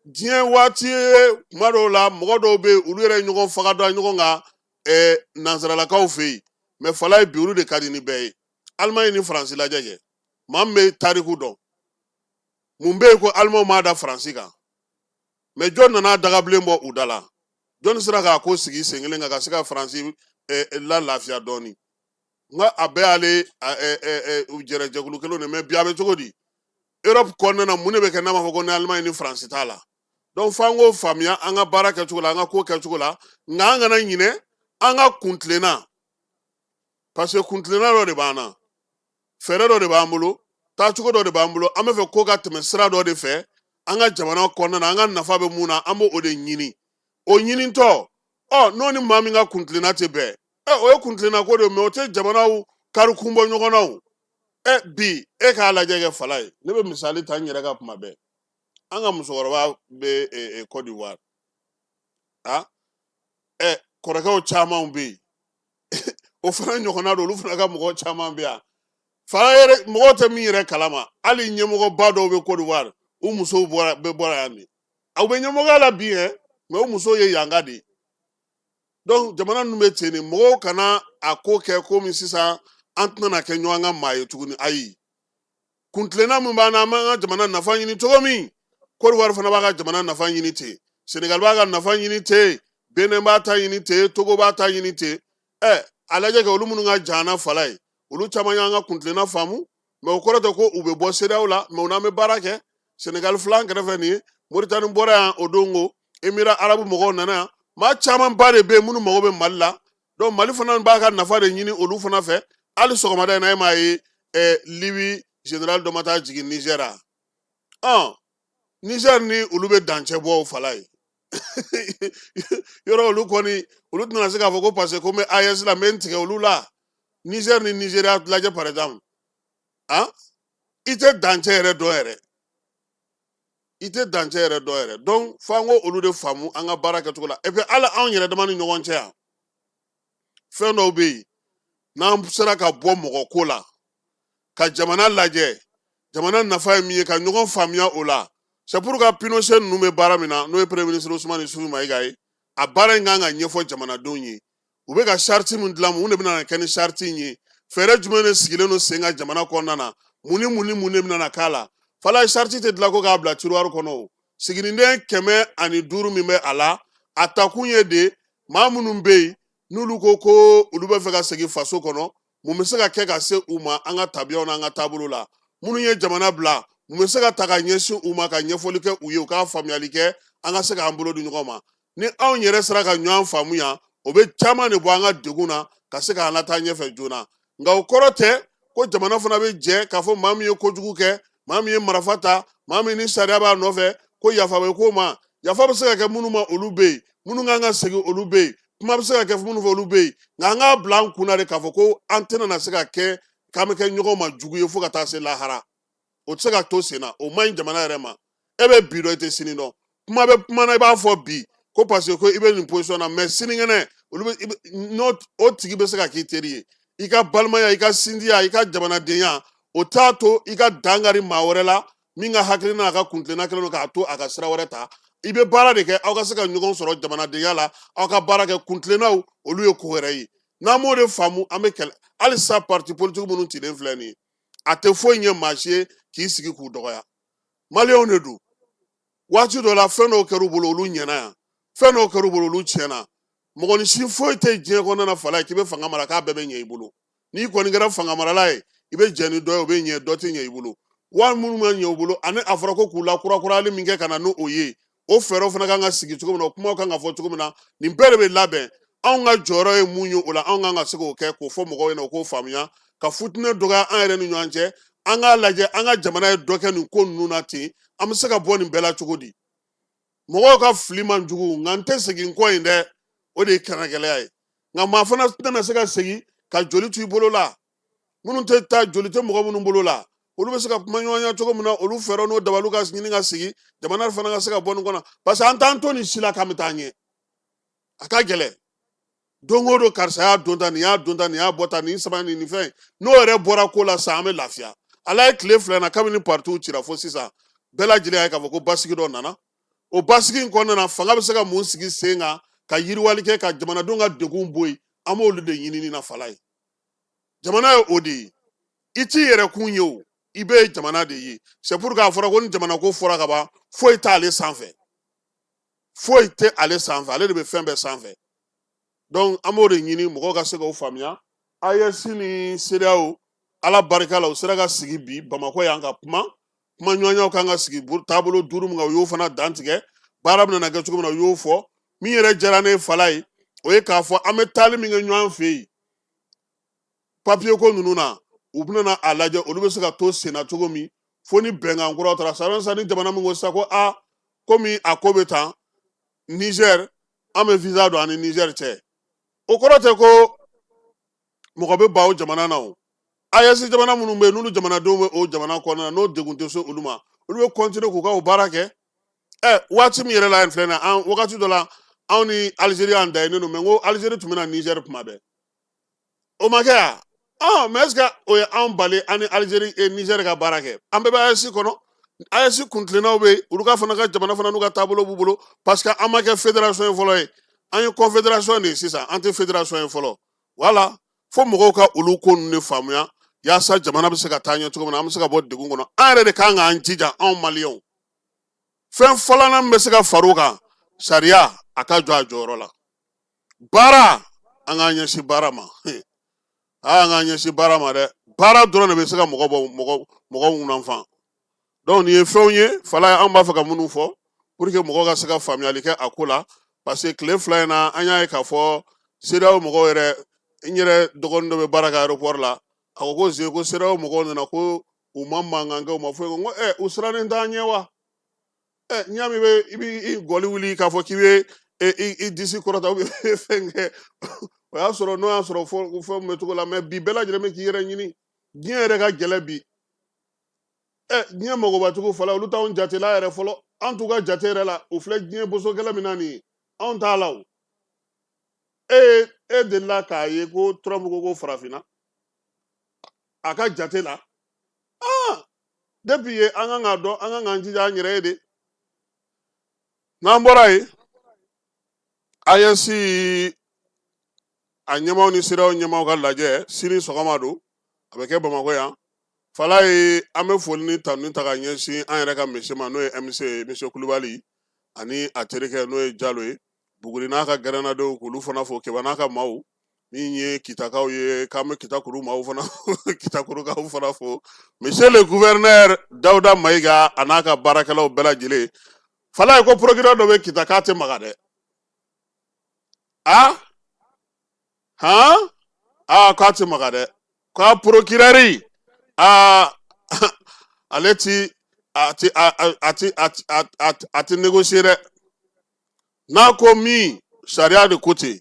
diɲɛ waati ye, kuma dɔw la, mɔgɔ dɔw bɛ yen, olu yɛrɛ ye ɲɔgɔn faga da ɲɔgɔn kan nansaralakaw fɛ yen. Mais fala ye, bi olu de ka di ni bɛɛ ye. Alimaɲi ni Faransi lajɛ kɛ, maa min bɛ tariku dɔn, mun bɛ yen ko Alimaw m'a da Faransi kan? Mais jɔn nana dagabilen bɔ u da la? Jɔn sera k'a ko sigi sen kelen kan ka se ka Faransi la lafiya dɔɔni? Nka a bɛɛ y'ale jɛrɛ jɛkulu kelen de. Mais bi a bɛ cogo di Europe kɔnɔna na? Mun de bɛ kɛ n'a ma fɔ ko ni Allemagne ni Faransi t'a la? Donc f'an k'o faamuya an ka baara kɛcogo la, an ka ko kɛcogo la. Nka an kana ɲinɛ an ka kuntilenna, parce que kuntilenna dɔ de b'an na, fɛɛrɛ dɔ de b'an bolo, taacogo dɔ de b'an bolo. An bɛ fɛ ko ka tɛmɛ sira dɔ de fɛ an ka jamana kɔnɔna na. An ka nafa bɛ mun na, an b'o de ɲini. O ɲinitɔ ɔ, n'o ni maa min ka kuntilenna tɛ bɛn, ɛ, o ye kuntilenna ko de ye, mais o tɛ jamanaw karikun bɔ ɲɔgɔn na. O ɛ, bi e k'a lajɛ kɛ, fala ye, ne bɛ misali ta n yɛrɛ ka kuma bɛɛ. An ka musokɔrɔba bɛ Côte d'Ivoire, a ɛ kɔrɔkɛw caman bɛ yen, o fana ɲɔgɔnna don, olu fana ka mɔgɔ caman bɛ yan. Fala yɛrɛ, mɔgɔw tɛ min yɛrɛ kalama, hali ɲɛmɔgɔba dɔw bɛ Côte d'Ivoire, u musow bɔra bɛ bɔra yan de. Aw bɛ ɲɛmɔgɔya la bi yɛ, mais u musow ye yanka de ye. Donc jamana ninnu bɛ ten de. Mɔgɔw kana a ko kɛ komi sisan an tɛna kɛ ɲɔgɔn ka maa ye tuguni. Ayi, kuntilenna min b'an na, an b'an ka jamana nafa ɲini cogo min, Côte d'Ivoire fana b'a ka jamana nafa ɲini ten, Sénégal b'a ka nafa ɲini ten, Benin b'a ta ɲini ten, Togo b'a ta ɲini ten. Ɛ, a lajɛ kɛ, olu minnu ka jan na, fala ye, olu caman y'an ka kuntilenna faamu. Mais o kɔrɔ tɛ ko u bɛ bɔ CEDEAO la, mais u n'an bɛ baara kɛ. Senegali filɛ an kɛrɛfɛ nin ye, Moritani bɔra yan o don ko Émirats arabes mɔgɔw nana yan. Maa camanba de bɛ yen minnu mago bɛ Mali la. Donc Mali fana b'a ka nafa de ɲini olu fana fɛ. Hali sɔgɔmada in na, e m'a ye Libi général dɔ ma taa jigin Niger a? Niger ni olu bɛ dancɛ bɔ o fala ye yɔrɔ. Olu kɔni, olu tɛna se k'a fɔ ko parce que ko n bɛ AES la, n bɛ n tigɛ olu la. Niger ni Nigeria lajɛ par exemple, han, i tɛ dancɛ yɛrɛ dɔn yɛrɛ, i tɛ dancɛ yɛrɛ dɔn yɛrɛ. Donc f'an ko olu de faamu an ka baara kɛcogo la. Et puis hali anw yɛrɛ dama ni ɲɔgɔn cɛ yan, fɛn dɔw bɛ yen, n'an sera ka bɔ mɔgɔ ko la ka jamana lajɛ, jamana nafa ye min ye, ka ɲɔgɔn faamuya o la. C'est pourquoi Pinochet ninnu bɛ baara min na, n'o ye premier ministre Ousmane Isufu Mayiga ye, a baara in kan ka ɲɛfɔ jamanadenw ye. U bɛ ka charte min dilan, mun de bɛna kɛ ni charte in ye? Fɛɛrɛ jumɛn de sigilen don sen kan jamana kɔnɔna na? Mun ni mun ni mun de bɛna k'a la? Fala, charte tɛ dilan ko k'a bila tiroir kɔnɔ. O siginiden 105 min bɛ a la, a takun ye de maa minnu bɛ yen n'olu ko ko olu bɛ fɛ ka segin faso kɔnɔ, mun bɛ se ka kɛ ka se u ma an ka tabiyaw n'an ka taabolo la? Minnu ye jamana bila, mun bɛ se ka ta ka ɲɛsin u ma ka ɲɛfɔli kɛ u ye, u k'a faamuyali kɛ, an ka se k'an bolo di ɲɔgɔn ma? Ni anw yɛrɛ sera ka ɲɔgɔn faamu yan, o bɛ caman de bɔ an ka degun na ka se k'an lataa ɲɛfɛ joona. Nka o kɔrɔ tɛ ko jamana fana bɛ jɛ k'a fɔ maa min ye kojugu kɛ, maa min ye marifa ta, maa min ni sariya b'a nɔfɛ, ko yafa bɛ k'o ma. Yafa bɛ se ka kɛ minnu ma, olu bɛ yen. Minnu kan ka segin, olu bɛ yen. Kuma bɛ se ka kɛ minnu fɛ, olu bɛ yen. Nka an k'a bila an kunna de k'a fɔ ko an tɛna na se ka kɛ k'an bɛ kɛ ɲɔgɔn ma jugu ye fo ka taa se lahara. O tɛ se ka to sen na, o man ɲi jamana yɛrɛ ma. E bɛ bi dɔn, i tɛ sini dɔn. Kuma bɛ kuma na, i b'a fɔ bi ko parce que ko i bɛ nin position na, mais sinikɛnɛ olu bɛ n'o o tigi bɛ se ka k'i teri ye. I ka balimaya, i ka sinjiya, i ka jamanadenya, o t'a to i ka dankari maa wɛrɛ la min ka hakilina, a ka kuntilenna kɛlen don k'a to a ka sira wɛrɛ ta. I bɛ baara de kɛ, aw ka se ka ɲɔgɔn sɔrɔ jamanadenya la, aw ka baara kɛ. Kuntilennaw, olu ye ko wɛrɛ ye. N'an m'o de faamu, an bɛ kɛlɛ. Halisa parti politique minnu cilen filɛ nin ye, a tɛ foyi ɲɛ maa si ye k'i sigi k'u dɔgɔya. Maliyɛnw de don. Waati dɔ la, fɛn dɔw kɛr'u bolo, olu ɲɛna yan. Fɛn dɔw kɛr'u bolo, olu tiɲɛna. Mɔgɔninfin foyi tɛ diɲɛ kɔnɔna na fala ye k'i bɛ fanga mara k'a bɛɛ bɛ ɲɛ i bolo. N'i kɔni kɛra fanga marala ye, i bɛ jɛ ni dɔ ye, o bɛ ɲɛ, dɔ tɛ ɲɛ i bolo. Wari minnu ma ɲɛ u bolo, ani a fɔra ko k'u lakurakurayali min kɛ ka na n'o ye, o fɛɛrɛw fana kan ka sigi cogo min na, o kumaw kan ka fɔ cogo min na, nin bɛɛ de bɛ labɛn. Anw ka jɔyɔrɔ ye mun ye o la? Anw kan ka se k'o kɛ, k'o fɔ mɔgɔw ɲɛna, u k'o faamuya, ka futinɛ dɔgɔya an yɛrɛ ni ɲɔgɔn cɛ. An k'a lajɛ, an ka jamana ye dɔ kɛ nin ko ninnu na ten, an bɛ se ka bɔ nin bɛɛ la cogo di? Mɔgɔw ka fili man jugu, nka n tɛ segin kɔ in dɛ, o de ye kɛnɛgɛlɛya ye. Nka maa fana tɛna se ka segin ka joli to i bolo la. Minnu tɛ taa, joli tɛ mɔgɔ minnu bolo la, olu bɛ se ka kuma ɲɔgɔnya cogo min na, olu fɛɛrɛ n'o dabaliw ka ɲini ka sigi, jamana fana ka se ka bɔ nin kɔnɔ, parce que an t'an to nin si la k'an bɛ taa ɲɛ. A ka gɛlɛn. Don o don, karisa y'a don tan, nin y'a don tan, nin y'a bɔ tan, nin saba nin nin fɛn n'o yɛrɛ bɔra ko la sisan, an bɛ lafiya. Ala ye tile 2 na, kabini partiw cira fo sisan, bɛɛ lajɛlen y'a ye k'a fɔ ko basigi dɔ nana. O basigi in kɔnɔna na, fanga bɛ se ka mun sigi sen kan ka yiriwali kɛ, ka jamanadenw ka degun bɔ yen? An b'olu de ɲinini na fala ye. Jamana ye o de ye. I t'i yɛrɛ kun ye o, i bɛ jamana de ye. C'est pourquoi a fɔra ko ni jamana ko fɔra ka ban, foyi t'ale sanfɛ, foyi tɛ ale sanfɛ, ale de bɛ fɛn bɛɛ sanfɛ. Donc an b'o de ɲini mɔgɔw ka se k'o faamuya. AES ni CEDEAO, Ala barika la, u sera ka sigi bi Bamakɔ yan ka kuma. Kuma ɲɔgɔnyaw kan ka sigi taabolo 5 min kan, u y'o fana dantigɛ. Baara bɛna kɛ cogo min na, u y'o fɔ. Min yɛrɛ diyara ne fala ye, o ye k'a fɔ an bɛ taali min kɛ ɲɔgɔn fɛ yen papiye ko ninnu na, u bɛna a lajɛ olu bɛ se ka to senna cogo min, fo ni bɛnkan kuraw taara sisan. Sisan ni jamana min ko sisan ko a komi a ko bɛ tan Niger, an bɛ visa don an ni Niger cɛ, o kɔrɔ tɛ ko mɔgɔ bɛ ban o jamana na. O AES jamana minnu bɛ yen, n'olu jamanadenw bɛ o jamana kɔnɔna na, n'o degun tɛ se olu ma, olu bɛ continuer k'u ka o baara kɛ. Ɛ, waati min yɛrɛ la yen filɛ nin ye, an wagati dɔ la, anw ni Algérie y'an da yen nɔ, mais n ko Algérie tun bɛ na Niger kuma bɛɛ, o ma kɛ yan. Ɔn, mais est ce que o ye anw bali an ni Algérie et Niger ka baara kɛ? An bɛɛ bɛ AES kɔnɔ. AES kuntilennaw bɛ yen, olu ka fana ka jamana fana n'u ka taabolo b'u bolo, parce que an ma kɛ fédération ye fɔlɔ ye. An ye confédération de ye sisan, an tɛ fédération ye fɔlɔ. Voilà, fo mɔgɔw ka olu ko ninnu de faamuya, yaasa jamana bɛ se ka taa ɲɛ cogo min na, an bɛ se ka bɔ degun kɔnɔ. An yɛrɛ de kan k'an jija, anw maliyɛnw. Fɛn fɔlɔnan min bɛ se ka far'o kan, sariya a ka jɔ a jɔyɔrɔ la. Baara, an k'an ɲɛsin baara ma, an k'an ɲɛsin baara ma dɛ. Baara dɔrɔn de bɛ se ka mɔgɔ bɔ mɔgɔ mɔgɔ ŋunanfan. Donc nin ye fɛnw ye Falaye, an b'a fɛ ka minnu fɔ pour que mɔgɔw ka se ka faamuyali kɛ a ko la, parce que tile 2 in na, an y'a ye k'a fɔ CEDEAO mɔgɔw yɛrɛ, n yɛrɛ dɔgɔnin dɔ bɛ baara kɛ aéroport la, a ko ko ze ko CEDEAO mɔgɔw nana ko u ma mankan kɛ, u ma foyi kɛ. N ko u sirannen t'an ɲɛ wa? N'i y'a mɛn i bɛ i gɔli wuli k'a fɔ k'i bɛ i disi kɔrɔta ou bien fɛn kɛ, o y'a sɔrɔ n'o y'a sɔrɔ fɛn bɛ cogo la. Mais bi bɛɛ lajɛlen bɛ k'i yɛrɛ ɲini, diɲɛ yɛrɛ ka gɛlɛn bi. Diɲɛ magobatigiw Falaye, olu t'anw jatela yɛrɛ fɔlɔ, an t'u ka jate yɛrɛ la. U filɛ diɲɛ boso kɛlɛ min na nin ye, anw t'a la o. E delila k'a ye ko Trump ko ko farafinna a ka jate la? Depuis ye an kan k'a dɔn, an kan k'an jija an yɛrɛ ye de. N'an bɔra yen, AES a ɲɛmaaw ni CEDEAO ɲɛmaaw ka lajɛ sini sɔgɔma don, a bɛ kɛ Bamakɔ yan. Falaye, an bɛ foli ni tanuni ta ka ɲɛsin an yɛrɛ ka monsieur ma, n'o ye MC ye, monsieur Kulubali, ani a terikɛ n'o ye Jalo ye, Buguri n'a ka gɛrɛnnadenw, k'olu fana fo, Keba n'a ka maaw min ye Kitakaw ye, k'an bɛ Kitakuru maaw fana, Kitakurukaw fana fo, monsieur le gouverneur Dawuda Mayiga a n'a ka baarakɛlaw bɛɛ lajɛlen. Falaye, ko procureur dɔ bɛ Kita k'a tɛ maga dɛ. A han, a k'a tɛ maga dɛ, k'a procureur aa ale ti a ti a ti a ti négocier dɛ. N'a ko min, sariya de ko ten.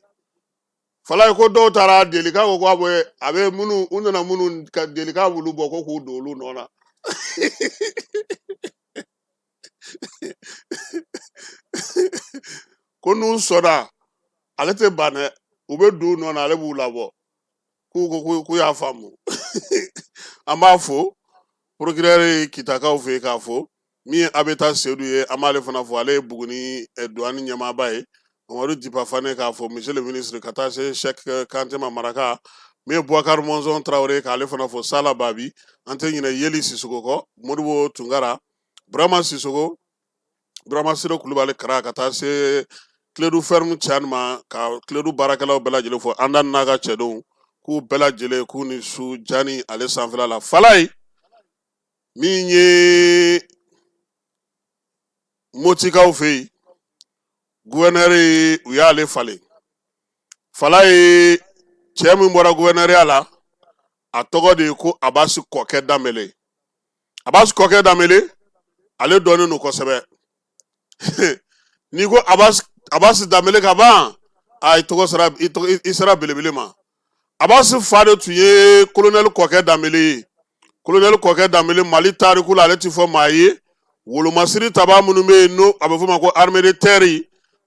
Falaye, ko dɔw taara deli k'a ko k'a bɛ a bɛ minnu u nana minnu ka deli k'a b'olu bɔ ko k'u don olu nɔ na. Ko n'u sɔnna, ale tɛ ban dɛ, u bɛ don u nɔ na, ale b'u labɔ. K'u ko k'u y'a faamu. An b'a fo procureur ye Kitakaw fɛ yen k'a fo. Min ye Abeta Sedu ye, an b'ale fana fo, ale ye Buguni douane ɲɛmaaba ye. Mamadu Dipa Fane k'a fo, monsieur le ministre, ka taa se Cheikh Kante ma Maraka. Min ye Boubacar Monzon Traoré, k'ale fana fo, Sala Babi, an tɛ ɲinɛ Yeli Sisoko kɔ, Modibo Tunkara, Burama Sisoko, Burama Sire Kulubali Kara, ka taa se Kiledu ferme Tiani ma, ka Kiledu baarakɛlaw bɛɛ lajɛlen fo, an da n'a ka cɛdenw, k'u bɛɛ lajɛlen k'u ni su jani ale sanfɛla la. Falaye, min ye Motikaw fɛ yen gouverneur ye, u y'ale falen. Falaye, cɛ min bɔra gouverneurya la, a tɔgɔ de ye ko Abasi Kɔkɛ Danbele. Abasi Kɔkɛ Danbele, ale dɔnnen don kosɛbɛ. N'i ko Abasi Danbele ka ban, a i tɔgɔ sera, i tɔgɔ i sera belebele ma. Abasi fa de tun ye kolonɛli Kɔkɛ Danbele ye. Kolonɛli Kɔkɛ Danbele, Mali tariku la, ale ti fɔ maa ye. Wolomasiri taba minnu bɛ yen, n'o a bɛ f'o ma ko armée de terre,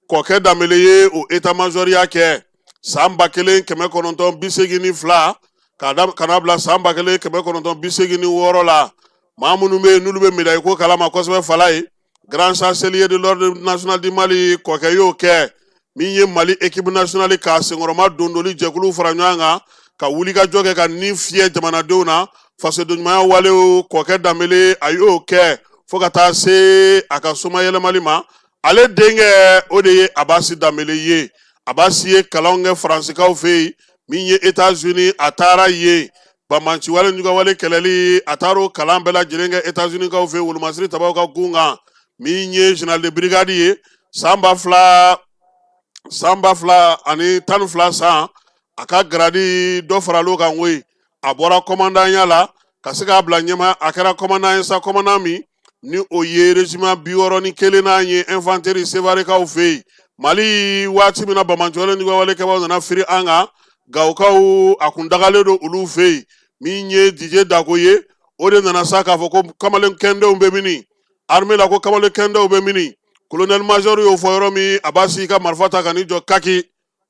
Kɔkɛ Danbele ye o état majoriya kɛ san 1982 k'a da ka n'a bila san 1986 la. Maa minnu bɛ yen n'olu bɛ médaille ko kalama kosɛbɛ, Falaye, grand chancelier de l'ordre national du Mali, Kɔkɛ y'o kɛ. Min ye Mali équipe nationale k'a senkɔrɔma dondoli jɛkulu fara ɲɔgɔn kan ka wulikajɔ kɛ ka nin fiyɛ jamanadenw na, fasodenɲumanya walew, Kɔkɛ Danbele a y'o kɛ fo ka taa se a ka somayɛlɛmali ma. Ale denkɛ, o de ye Abasi Danbele ye. Abasi ye kalanw kɛ Faransikaw fɛ yen. Min ye États-Unis, a taara yen banbaanciwale jugawale kɛlɛli, a taara o kalan bɛɛ lajɛlen kɛ États-Unis kaw fɛ yen, wolomasiri tabaw ka gun kan. Min ye général de brigade ye, san 2012 san, a ka grade dɔ faral'o kan koyi. A bɔra kɔmandanya la ka se k'a bila ɲɛma, a kɛra kɔmandan ye sa, kɔmandan min ni o ye régiment 61nan ye, infanterie, Sevarekaw fɛ yen. Mali waati min na banbaanciwale jugawale kɛbaaw nana firi an kan, Gawokaw, a kun dagalen don olu fɛ yen. Min ye Didier Dako ye, o de nana sa k'a fɔ ko kamalen kɛndenw bɛ mini armée la, ko kamalen kɛndenw bɛ mini. Colonel major y'o fɔ yɔrɔ min, a b'a sigi ka marifa ta ka n'i jɔ kaki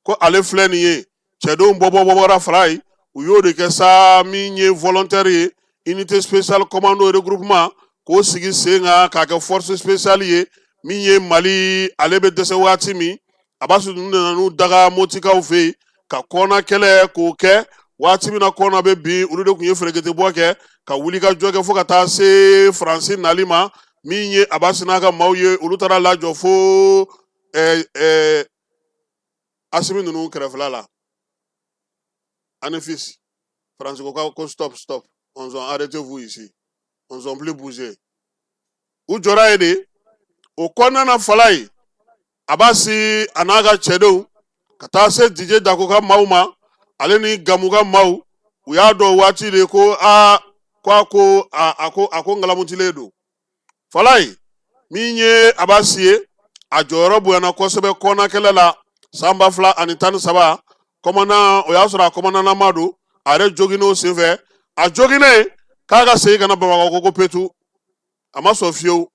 ko ale filɛ nin ye. Cɛdenw bɔ bɔ bɔra Falaye, u y'o de kɛ sa. Min ye volontaire ye, unité spéciale commando regroupement, k'o sigi sen kan k'a kɛ force spéciale ye. Min ye Mali ale bɛ dɛsɛ waati min, Abasi ninnu de nan'u daga Motikaw fɛ yen ka kɔnna kɛlɛ k'o kɛ. Waati min na kɔnna bɛ bin, olu de tun ye fereketebɔ kɛ ka wuli ka jɔ kɛ fo ka taa se Faransi nali ma. Min ye Abasi n'a ka maaw ye, olu taara lajɔ fo Asimi ninnu kɛrɛfɛla la. Anefis, Faransi ko ko stop, stop, on arrêtez-vous ici, on plus bouger. U jɔra yen de. O kɔnɔna na, Falayi, Abasi a n'a ka cɛdenw ka taa se Dije Dako ka maaw ma, ale ni Gamu ka maaw, u y'a dɔn waati de ko aa, ko a ko a a ko a ko ngalamutilen don. Falayi, min ye Abasi ye, a jɔyɔrɔ bonyana kosɛbɛ kɔnna kɛlɛ la san 2013. Commandant, o y'a sɔrɔ a commandant don, a yɛrɛ joginnen o senfɛ. A joginnen k'a ka segin ka na Bamakɔ, ko petu, a ma sɔn fiyewu.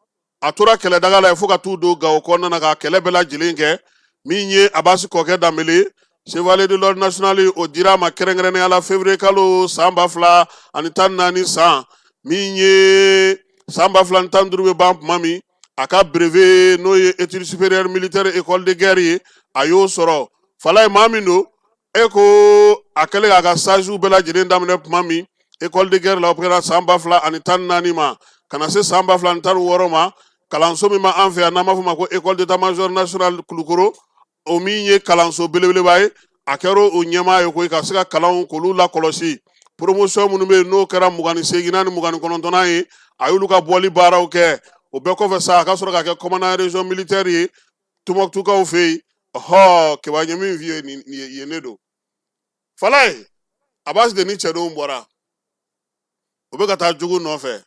A tora kɛlɛdaga la fo ka t'u don Gawo kɔnɔna na ka kɛlɛ bɛɛ lajɛlen kɛ. Min ye Abasi kɔkɛ Danbele, Chevalier de l'Ordre national, o dira a ma kɛrɛnkɛrɛnnenya la février kalo san 2014 san. Min ye san 2015 bɛ ban tuma min, a ka brevet, n'o ye études supérieures militaires école de guerre ye, a y'o sɔrɔ. Falaye, maa min don, e ko a kɛlen k'a ka stagew bɛɛ lajɛlen daminɛ tuma min école de guerre la, o kɛra san 2014 ma ka na se san 2016 ma. Kalanso min b'an fɛ yan n'an b'a fɔ ma ko école d'état major national Kulukoro, o min ye kalanso belebeleba ye, a kɛra o ɲɛmaa ye koyi, ka se ka kalanw k'olu lakɔlɔsi. Promotion minnu bɛ yen, n'o kɛra 28nan ni 29nan ye, a y'olu ka bɔli baaraw kɛ. O bɛɛ kɔfɛ sa, a ka sɔrɔ ka kɛ commandant région militaire ye Tumutukaw fɛ yen. Ɔhɔ, Keba ɲɛ min f'i ye nin yen ne don. Falaye, Abasi de ni cɛdenw bɔra, u bɛ ka taa jugu nɔfɛ.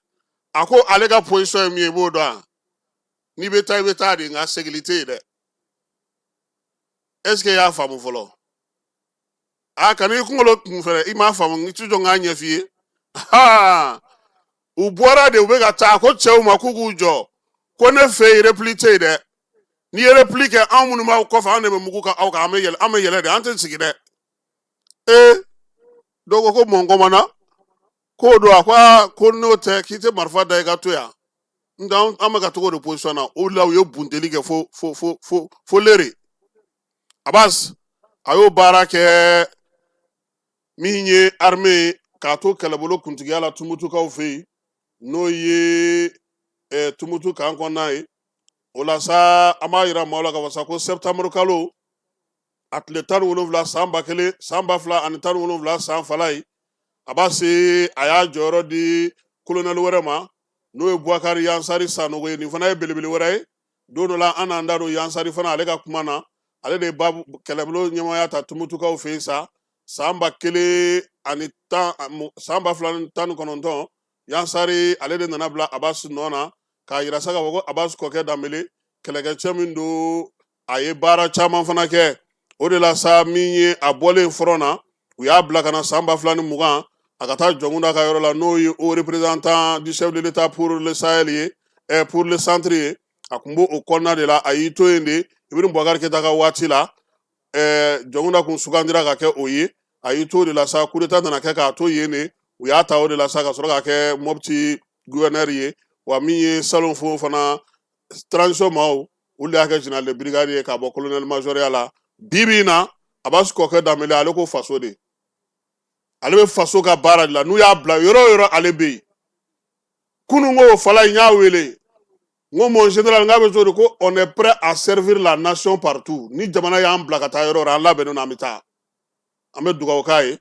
A ko ale ka position ye min ye, i b'o dɔn wa? N'i bɛ taa, i bɛ taa de, nka segili tɛ yen dɛ. Est ce que i y'a faamu fɔlɔ? A kana i kunkolo kun fɛrɛ, i m'a faamu, i ti jɔ n k'a ɲɛf'i ye. Ha, u bɔra de, u bɛ ka taa. A ko cɛw ma k'u k'u jɔ, ko ne fɛ yen repli tɛ yen dɛ. N'i ye repli kɛ, anw minnu b'aw kɔfɛ, anw de bɛ mugu ka aw kan. An bɛ yɛlɛ, an bɛ yɛlɛ de, an tɛ sigi dɛ. Ee, dɔw ko ko mon commandant, k'o don. A ko aa, ko n'o tɛ, k'i tɛ marifa da i ka to yan. Nka an bɛ ka togo de position na. O la, u ye bunteli kɛ fo fo fo fo fo lere. Abbas a y'o baara kɛ. Min ye armée ye, k'a to kɛlɛbolo kuntigiya la Tumutukaw fɛ yen, n'o ye Tumutu kan kɔnɔna ye. O la sa, an b'a yira maaw la ka fɔ sa ko septembre kalo a tile 17 san ba kelen san 2017 san, Falaye Abasi a y'a jɔyɔrɔ di kolonɛli wɛrɛ ma, n'o ye Bubakari Yansari Sanogo ye. Nin fana ye belebele wɛrɛ ye. Don dɔ la, an n'an da don Yansari fana, ale ka kuma na. Ale de ye babu kɛlɛbolo ɲɛmaaya ta Tumutukaw fɛ yen sa san ba kelen ani tan san 2019. Yansari, ale de nana bila Abasi nɔ na, k'a yira sa k'a fɔ ko Abasi kɔkɛ Danbele, kɛlɛkɛcɛ min don, a ye baara caman fana kɛ. O de la sa, min ye a bɔlen front na, u y'a bila ka na san 2020, a ka taa Jɔnkunda ka yɔrɔ la, n'o ye haut représentant du chef de l'État pour le Sahel ye, pour le centre ye. A kun b'o o kɔnɔna de la. A y'i to yen de, Ibrahim Boubacar Keita ka waati la, Jɔnkunda kun sugandira ka kɛ o ye. A y'i to o de la sa, coup d'état nana kɛ k'a to yen de. U y'a ta o de la sa, ka sɔrɔ ka kɛ Mopti gouverneur ye. Wa min ye salon fo fana, transition maaw, olu de y'a kɛ général de brigade ye k'a bɔ colonel major la. Bi bi in na, Abbas kɔkɛ Danbele, ale ko faso de, ale bɛ faso ka baara de la. N'u y'a bila yɔrɔ o yɔrɔ, ale bɛ yen. Kunun ko Fala, n y'a wele, n ko mon général, n k'a bɛ cogo di? Ko on est prêt à servir la nation partout. Ni jamana y'an bila ka taa yɔrɔ o yɔrɔ, an labɛnnen don, an bɛ taa. An bɛ dugawu k'a ye.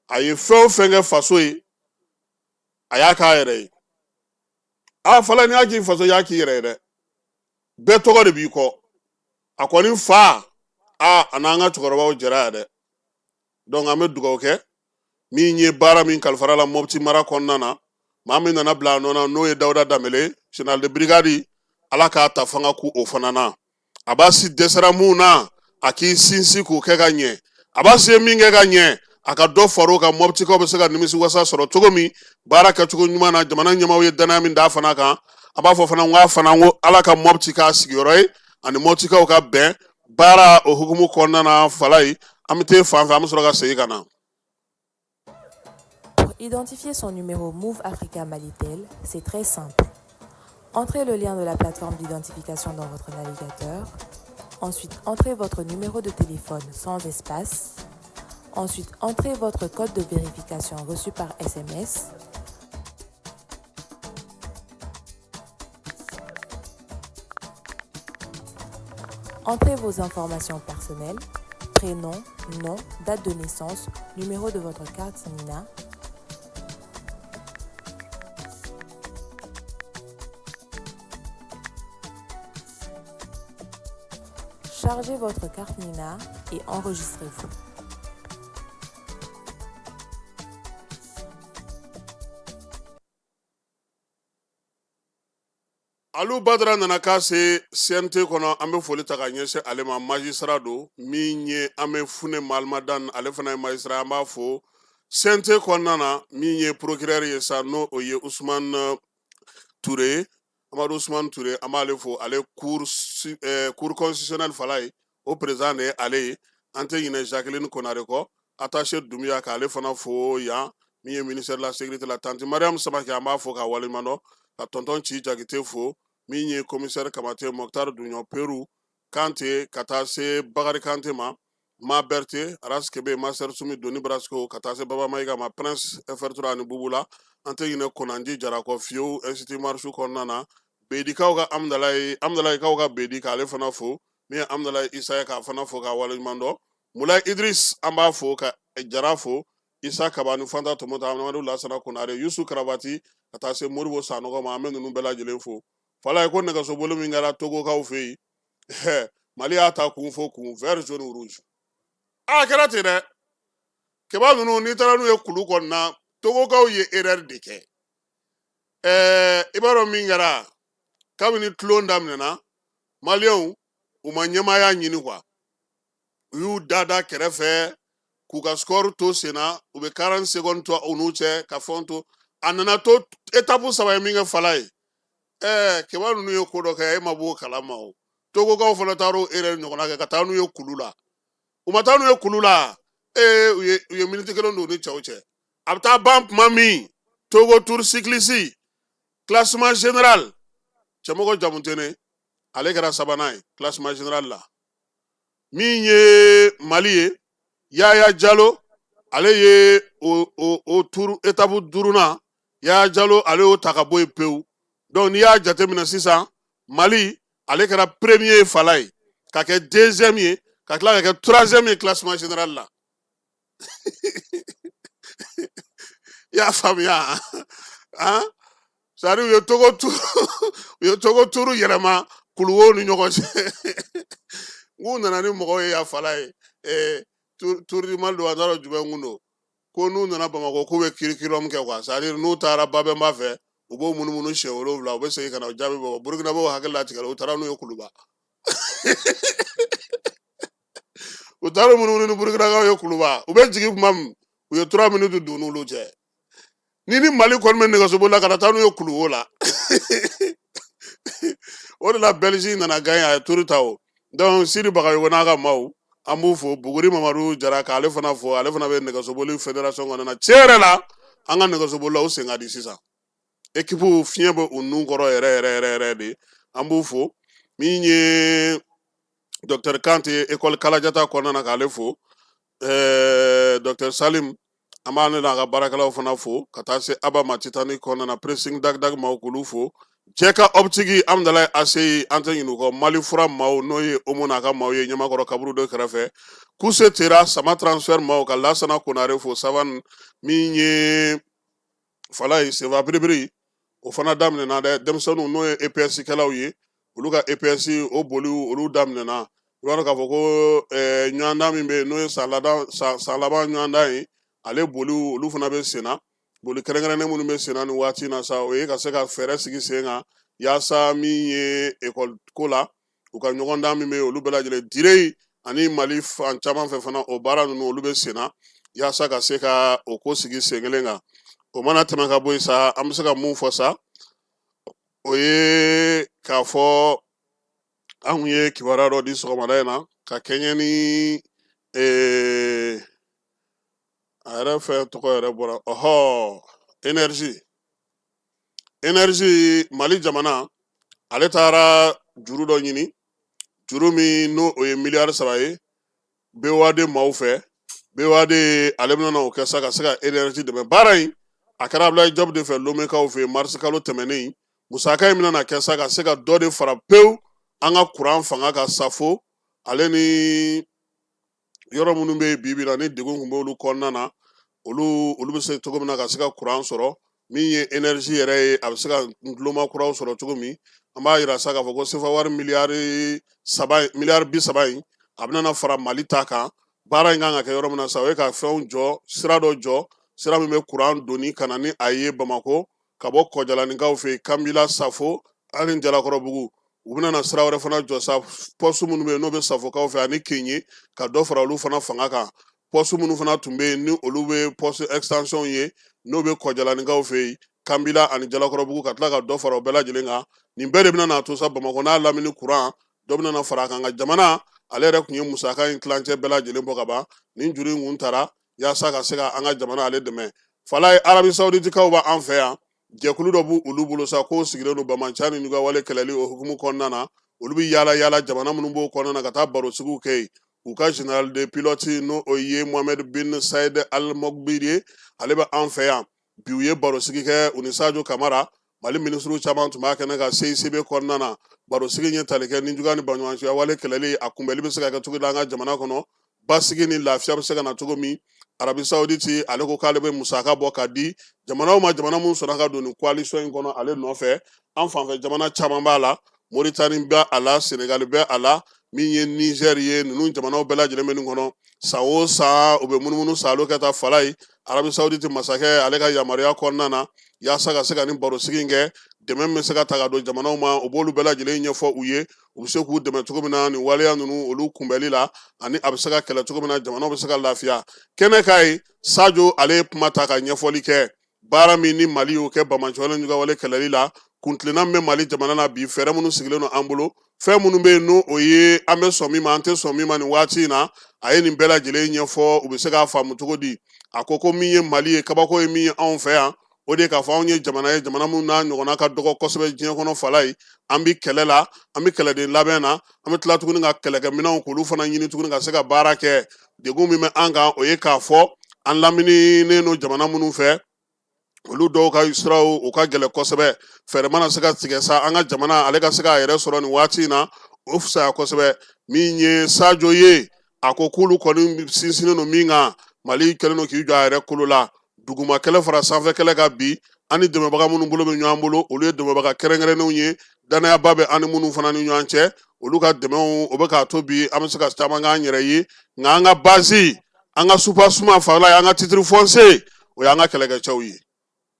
A ye fɛn o fɛn kɛ faso ye, a y'a k'a yɛrɛ ye. A Fala, n'i y'a k'i faso, i y'a k'i yɛrɛ ye dɛ. Bɛɛ tɔgɔ de b'i kɔ. A kɔni fa a n'an ka cɛkɔrɔbaw jɛra yan dɛ. Donc an bɛ dugawu kɛ. Min ye baara min kalifara la Mɔpti mara kɔnɔna na, maa min nana bila a nɔ na, n'o ye Dawuda Danbele, général de brigade, Ala k'a ta fanga ku o fana na. Abasi dɛsɛra mun na, a k'i sinsin k'o kɛ ka ɲɛ. Abasi ye min kɛ ka ɲɛ, a ka dɔ far'o kan. Mɔptikaw bɛ se ka nimisi wasa sɔrɔ cogo min baara kɛcogo ɲuman na, jamana ɲɛmaaw ye danaya min d'a fana kan. A b'a fɔ fana n k'a fana ko Ala ka Mɔpti k'a sigiyɔrɔ ye, ani Mɔptikaw ka bɛn baara o hukumu kɔnɔna na. Falaye, an bɛ taa fan fɛ, an bɛ sɔrɔ ka segin ka na. Pour identifier son numéro Moov Africa Malitel, c'est très simple. Entrez le lien de la plateforme d'identification dans votre navigateur. Ensuite, entrez votre numéro de téléphone sans espace. Ensuite, entrez votre code de vérification reçu par SMS. Entrez vos informations personnelles, prénom, nom, date de naissance, numéro de votre carte NINA. Chargez votre carte NINA et enregistrez-vous. Alu Badara nana k'a se CNT kɔnɔ, an bɛ foli ta ka ɲɛsin ale ma. Magistrat don min ye, an bɛ Fune Malimadan, ale fana ye magistrat, an b'a fo CNT kɔnɔna na. Min ye procureur ye sa, n'o o ye Usumani Ture ye, Amadu Usumani Ture, an b'ale fo. Ale cour constitutionnelle fala ye, o président de ye ale ye. An tɛ ɲinɛ Jacqueline Konare kɔ, attaché Dunbiya, k'ale fana fo yan. Min ye ministère de la sécurité la, tanti Mariam Samake, an b'a fo k'a waleɲuman dɔn, ka tonton Ci Jakite fo. Min ye commissaire Kamate, Mokhtar Duɲɔ, Peru Kante, ka taa se Bakari Kante ma, Ma Berthe Aras Kebe, Master Sumi Doni Brasco, ka taa se Baba Mayiga ma, Prince FR3 ani Bubula. An tɛ ɲinɛ Konanji Jara kɔ fiyewu Institut Marchou kɔnɔna na. Bedikaw ka Amdalayi, Amdalayikaw ka Bedi, k'ale fana fo. Min ye Amdalayi Isa ye, k'a fana fo k'a waleɲuman dɔn. Mulayi Idris, an b'a fo ka Jara fo. Isa Kaba ni Fanta Tɔmɔta, Amadu Lasana Konare, Yusu Karabati, ka taa se Moribo Sanɔgɔ ma, an bɛ ninnu bɛɛ lajɛlen fo. Fala ye ko nɛgɛsoboli min kɛra Togokaw fɛ yen, Mali y'a ta kun fo kun, vert, jaune, rouge. A kɛra ten dɛ. Keba ninnu, n'i taara n'u ye kulu kɔnɔna, Togokaw ye erreur de kɛ. I b'a dɔn min kɛra, kabini tulon daminɛna, Maliyɛnw u ma ɲɛmaaya ɲini quoi. U y'u da kɛrɛfɛ k'u ka score to sen na, u bɛ 40 secondes to u n'u cɛ ka fɛnw to. A nana to étape saba ye min kɛ fala ye. Keba ninnu ye ko dɔ kɛ, e ma b'o kalama o. Togokaw fana taara o erreur ɲɔgɔnna kɛ ka taa n'u ye kulu la. U ma taa n'u ye kulu la, u ye miniti kelen don u ni cɛw cɛ. A bɛ taa ban tuma min, Togo Tour cycliste classement général, Cɛmɔgɔ Jamutene, ale kɛra sabanan ye classement général la. Min ye Mali ye, Yaya Jalo, ale ye o tour étape duurunan, Yaya Jalo, ale y'o ta ka bɔ yen pewu. Donc n'i y'a jateminɛ sisan, Mali ale kɛra premier ye fala ye, ka kɛ deuxième ye, ka tila ka kɛ troisième ye classement général la. I y'a faamuya han? C'est à dire u ye Togo turu yɛlɛma kuluwow ni ɲɔgɔn cɛ. N k'u nana ni mɔgɔw ye yan fala ye, Tour du Mali don, an t'a dɔn jumɛn kun don, ko n'u nana Bamakɔ k'u bɛ curriculum kɛ quoi. C'est à dire n'u taara Babɛnba fɛ, u b'o munumunu siɲɛ 7, u bɛ segin ka na o jaabi bɔ. Burukinabew hakili latigɛra, u taara n'u ye Kuluba. U taara munumunu ni Burukinakaw ye Kuluba, u bɛ jigin tuma min, u ye 3 minutes don n'olu cɛ. Ni Mali kɔni bɛ nɛgɛsoboli la ka na taa n'u ye Kuluwo la. O de la Belgique nana gagner, a ye tour ta o. Donc Sidi Bagayogo n'a ka maaw, an b'u fo. Buguri Mamadu Jara, k'ale fana fo, ale fana bɛ nɛgɛsoboli fédération kɔnɔna na. Tiɲɛ yɛrɛ la, an ka nɛgɛsobolilaw u sen ka di sisan. Équipe fiɲɛ bɛ u nun kɔrɔ yɛrɛ yɛrɛ yɛrɛ yɛrɛ de, an b'u fo. Min ye docteur Kante, école Kalajata kɔnɔna na, k'ale fo. Docteur Salim, an b'ale n'a ka baarakɛlaw fana fo, ka taa se Aba ma Titanic kɔnɔna na, pressing dag dag maaw, k'olu fo. Cɛ ka optique Amdalayi ACI, an tɛ ɲinɛ u kɔ. Mali fura maaw, n'o ye Omo n'a ka maaw ye, Ɲamakɔrɔ kaburu dɔ kɛrɛfɛ. Kuse Tera Sama transfert maaw, ka Lasana Konare fo. Saban min ye fala ye, senfa biribiri o fana daminɛna dɛ. Denmisɛnninw, n'o ye EPS kɛlaw ye, olu ka EPS o boliw olu daminɛna. I b'a dɔn k'a fɔ ko ɲɔgɔndan min bɛ yen, n'o ye san laban ɲɔgɔndan ye, ale boliw olu fana bɛ sen na. Boli kɛrɛnkɛrɛnnen minnu bɛ sen na nin waati in na sa, o ye ka se ka fɛɛrɛ sigi sen kan yaasa min ye ekɔli ko la, u ka ɲɔgɔndan min bɛ yen, olu bɛɛ lajɛlen dire ani Mali fan caman fɛ fana, o baara ninnu olu bɛ sen na yaasa ka se ka o ko sigi sen kelen kan. O mana tɛmɛ ka bɔ yen sa, an bɛ se ka mun fɔ sa, o ye k'a fɔ an kun ye kibaruya dɔ di sɔgɔmada in na ka kɛɲɛ ni a yɛrɛ fɛn tɔgɔ yɛrɛ bɔra, ɔhɔ, énergie. Mali jamana ale taara juru dɔ ɲini, juru min n'o o ye miliyari 3 ye BOAD maaw fɛ. BOAD ale bɛna o kɛ sa ka se ka énergie dɛmɛ. Baara in a kɛra Abdoulaye Diop de fɛ Lomekaw fɛ yen mars kalo tɛmɛnen. Musaka in bɛna kɛ sa ka se ka dɔ de fara pewu an ka kuran fanga ka safo, ale ni yɔrɔ minnu bɛ yen bi bi in na ni degun tun b'olu kɔnɔna na, olu bɛ se cogo min na ka se ka kuran sɔrɔ. Min ye énergie yɛrɛ ye, a bɛ se ka nduloma kuraw sɔrɔ cogo min. An b'a yira sa k'a fɔ ko sefa wari miliyari 3, miliyari 30 in, a bɛna fara Mali ta kan. Baara in kan ka kɛ yɔrɔ min na sa, o ye ka fɛnw jɔ, sira dɔ jɔ, sira min bɛ kuran doni ka na ni a ye Bamakɔ ka bɔ Kɔjalaninkaw fɛ yen, Kanbila, Safo ani Jalakɔrɔbugu. U bɛna na sira wɛrɛ fana jɔ sa, pɔsu minnu bɛ yen n'o bɛ Safokaw fɛ ani Kenye, ka dɔ fara olu fana fanga kan. Pɔsu minnu fana tun bɛ yen ni olu bɛ poste extension ye, n'o bɛ Kɔjalaninkaw fɛ yen, Kanbila ani Jalakɔrɔbugu, ka tila ka dɔ fara o bɛɛ lajɛlen kan. Nin bɛɛ de bɛna n'a to sa, Bamakɔ n'a lamini kuran dɔ bɛna na fara a kan. Nka jamana ale yɛrɛ tun ye musaka in tilancɛ bɛɛ lajɛlen bɔ ka ban. Nin juru in kun tara yaasa ka se ka an ka jamana ale dɛmɛ. Falaye, Arabi Sawuditikaw b'an fɛ yan, jɛkulu dɔ b'u olu bolo sa, k'o sigilen don banbaanciya ni juguya kɛlɛli o hukumu kɔnɔna na. Olu bɛ yaala yaala jamana minnu b'o kɔnɔna na ka taa barosigiw kɛ yen. U ka général de pilote, n'o o ye Mohamed bin Saïd Al Mokbir ye, ale bɛ an fɛ yan bi. U ye barosigi kɛ u ni Sadio Kamara, Mali minisiriw caman tun b'a kɛnɛ kan CICB kɔnɔna na. Barosigi ye tali kɛ ni juguya ni banbaanciya wale kɛlɛli, a kunbɛli bɛ se ka kɛ cogo di an ka jamana kɔnɔ, basigi ni lafiya bɛ se ka na cogo min. Arabi Saoudite ale ko k'ale bɛ musaka bɔ ka di jamanaw ma, jamana minnu sɔnna ka don nin coalition in kɔnɔ ale nɔfɛ. An fanfɛ jamana caman b'a la, Moritani bɛ a la, Senegali bɛ a la, min ye Niger ye, ninnu jamanaw bɛɛ lajɛlen bɛ nin kɔnɔ. San o san u bɛ munumunu saalo kɛ taa Falaye, Arabi Saoudite masakɛ ale ka yamaruya kɔnɔna na, yaasa ka se ka nin barosigi in kɛ. Dɛmɛ min bɛ se ka ta ka don jamanaw ma, u b'olu bɛɛ lajɛlen ɲɛfɔ u ye, u bɛ se k'u dɛmɛ cogo min na nin waleya ninnu olu kunbɛli la, ani a bɛ se ka kɛlɛ cogo min na, jamanaw bɛ se ka lafiya. Kɛnɛ kan yen, Sajo ale ye kuma ta ka ɲɛfɔli kɛ baara min ni Mali y'o kɛ banbaanciwale ni juguya wale kɛlɛli la, kuntilenna min bɛ Mali jamana na bi, fɛɛrɛ minnu sigilen don an bolo, fɛn minnu bɛ yen n'o o ye an bɛ sɔn min ma, an tɛ sɔn min ma nin waati in na. A ye nin bɛɛ lajɛlen ɲɛfɔ, u bɛ se k'a faamu cogo di. A ko ko min ye Mali ye, kabako ye min ye anw fɛ yan, o de ye k'a fɔ anw ye jamana ye, jamana minnu n'a ɲɔgɔnna ka dɔgɔ kosɛbɛ diɲɛ kɔnɔ. Falaye, an bɛ kɛlɛ la, an bɛ kɛlɛden labɛn na, an bɛ tila tuguni ka kɛlɛkɛminɛnw k'olu fana ɲini tuguni ka se ka baara kɛ. Degun min bɛ an kan, o ye k'a fɔ an lamininen don jamana minnu fɛ, olu dɔw ka siraw u ka gɛlɛn kosɛbɛ. Fɛɛrɛ mana se ka tigɛ sa, an ka jamana ale ka se k'a yɛrɛ sɔrɔ nin waati in na, o fisaya kosɛbɛ. Min ye Sajo ye, a ko k'olu kɔni sinsinnen don min kan, Mali kɛlen don k'i jɔ a yɛrɛ kolo la, duguma kɛlɛ fara sanfɛ kɛlɛ kan bi. An ni dɛmɛbaga minnu bolo bɛ ɲɔgɔn bolo, olu ye dɛmɛbaga kɛrɛnkɛrɛnnenw ye, danayaba bɛ an ni minnu fana ni ɲɔgɔn cɛ. Olu ka dɛmɛw o bɛ k'a to bi an bɛ se ka caman k'an yɛrɛ ye. Nka an ka base, an ka soubassement, Falaye, an ka titre foncier, o y'an ka kɛlɛkɛcɛw ye.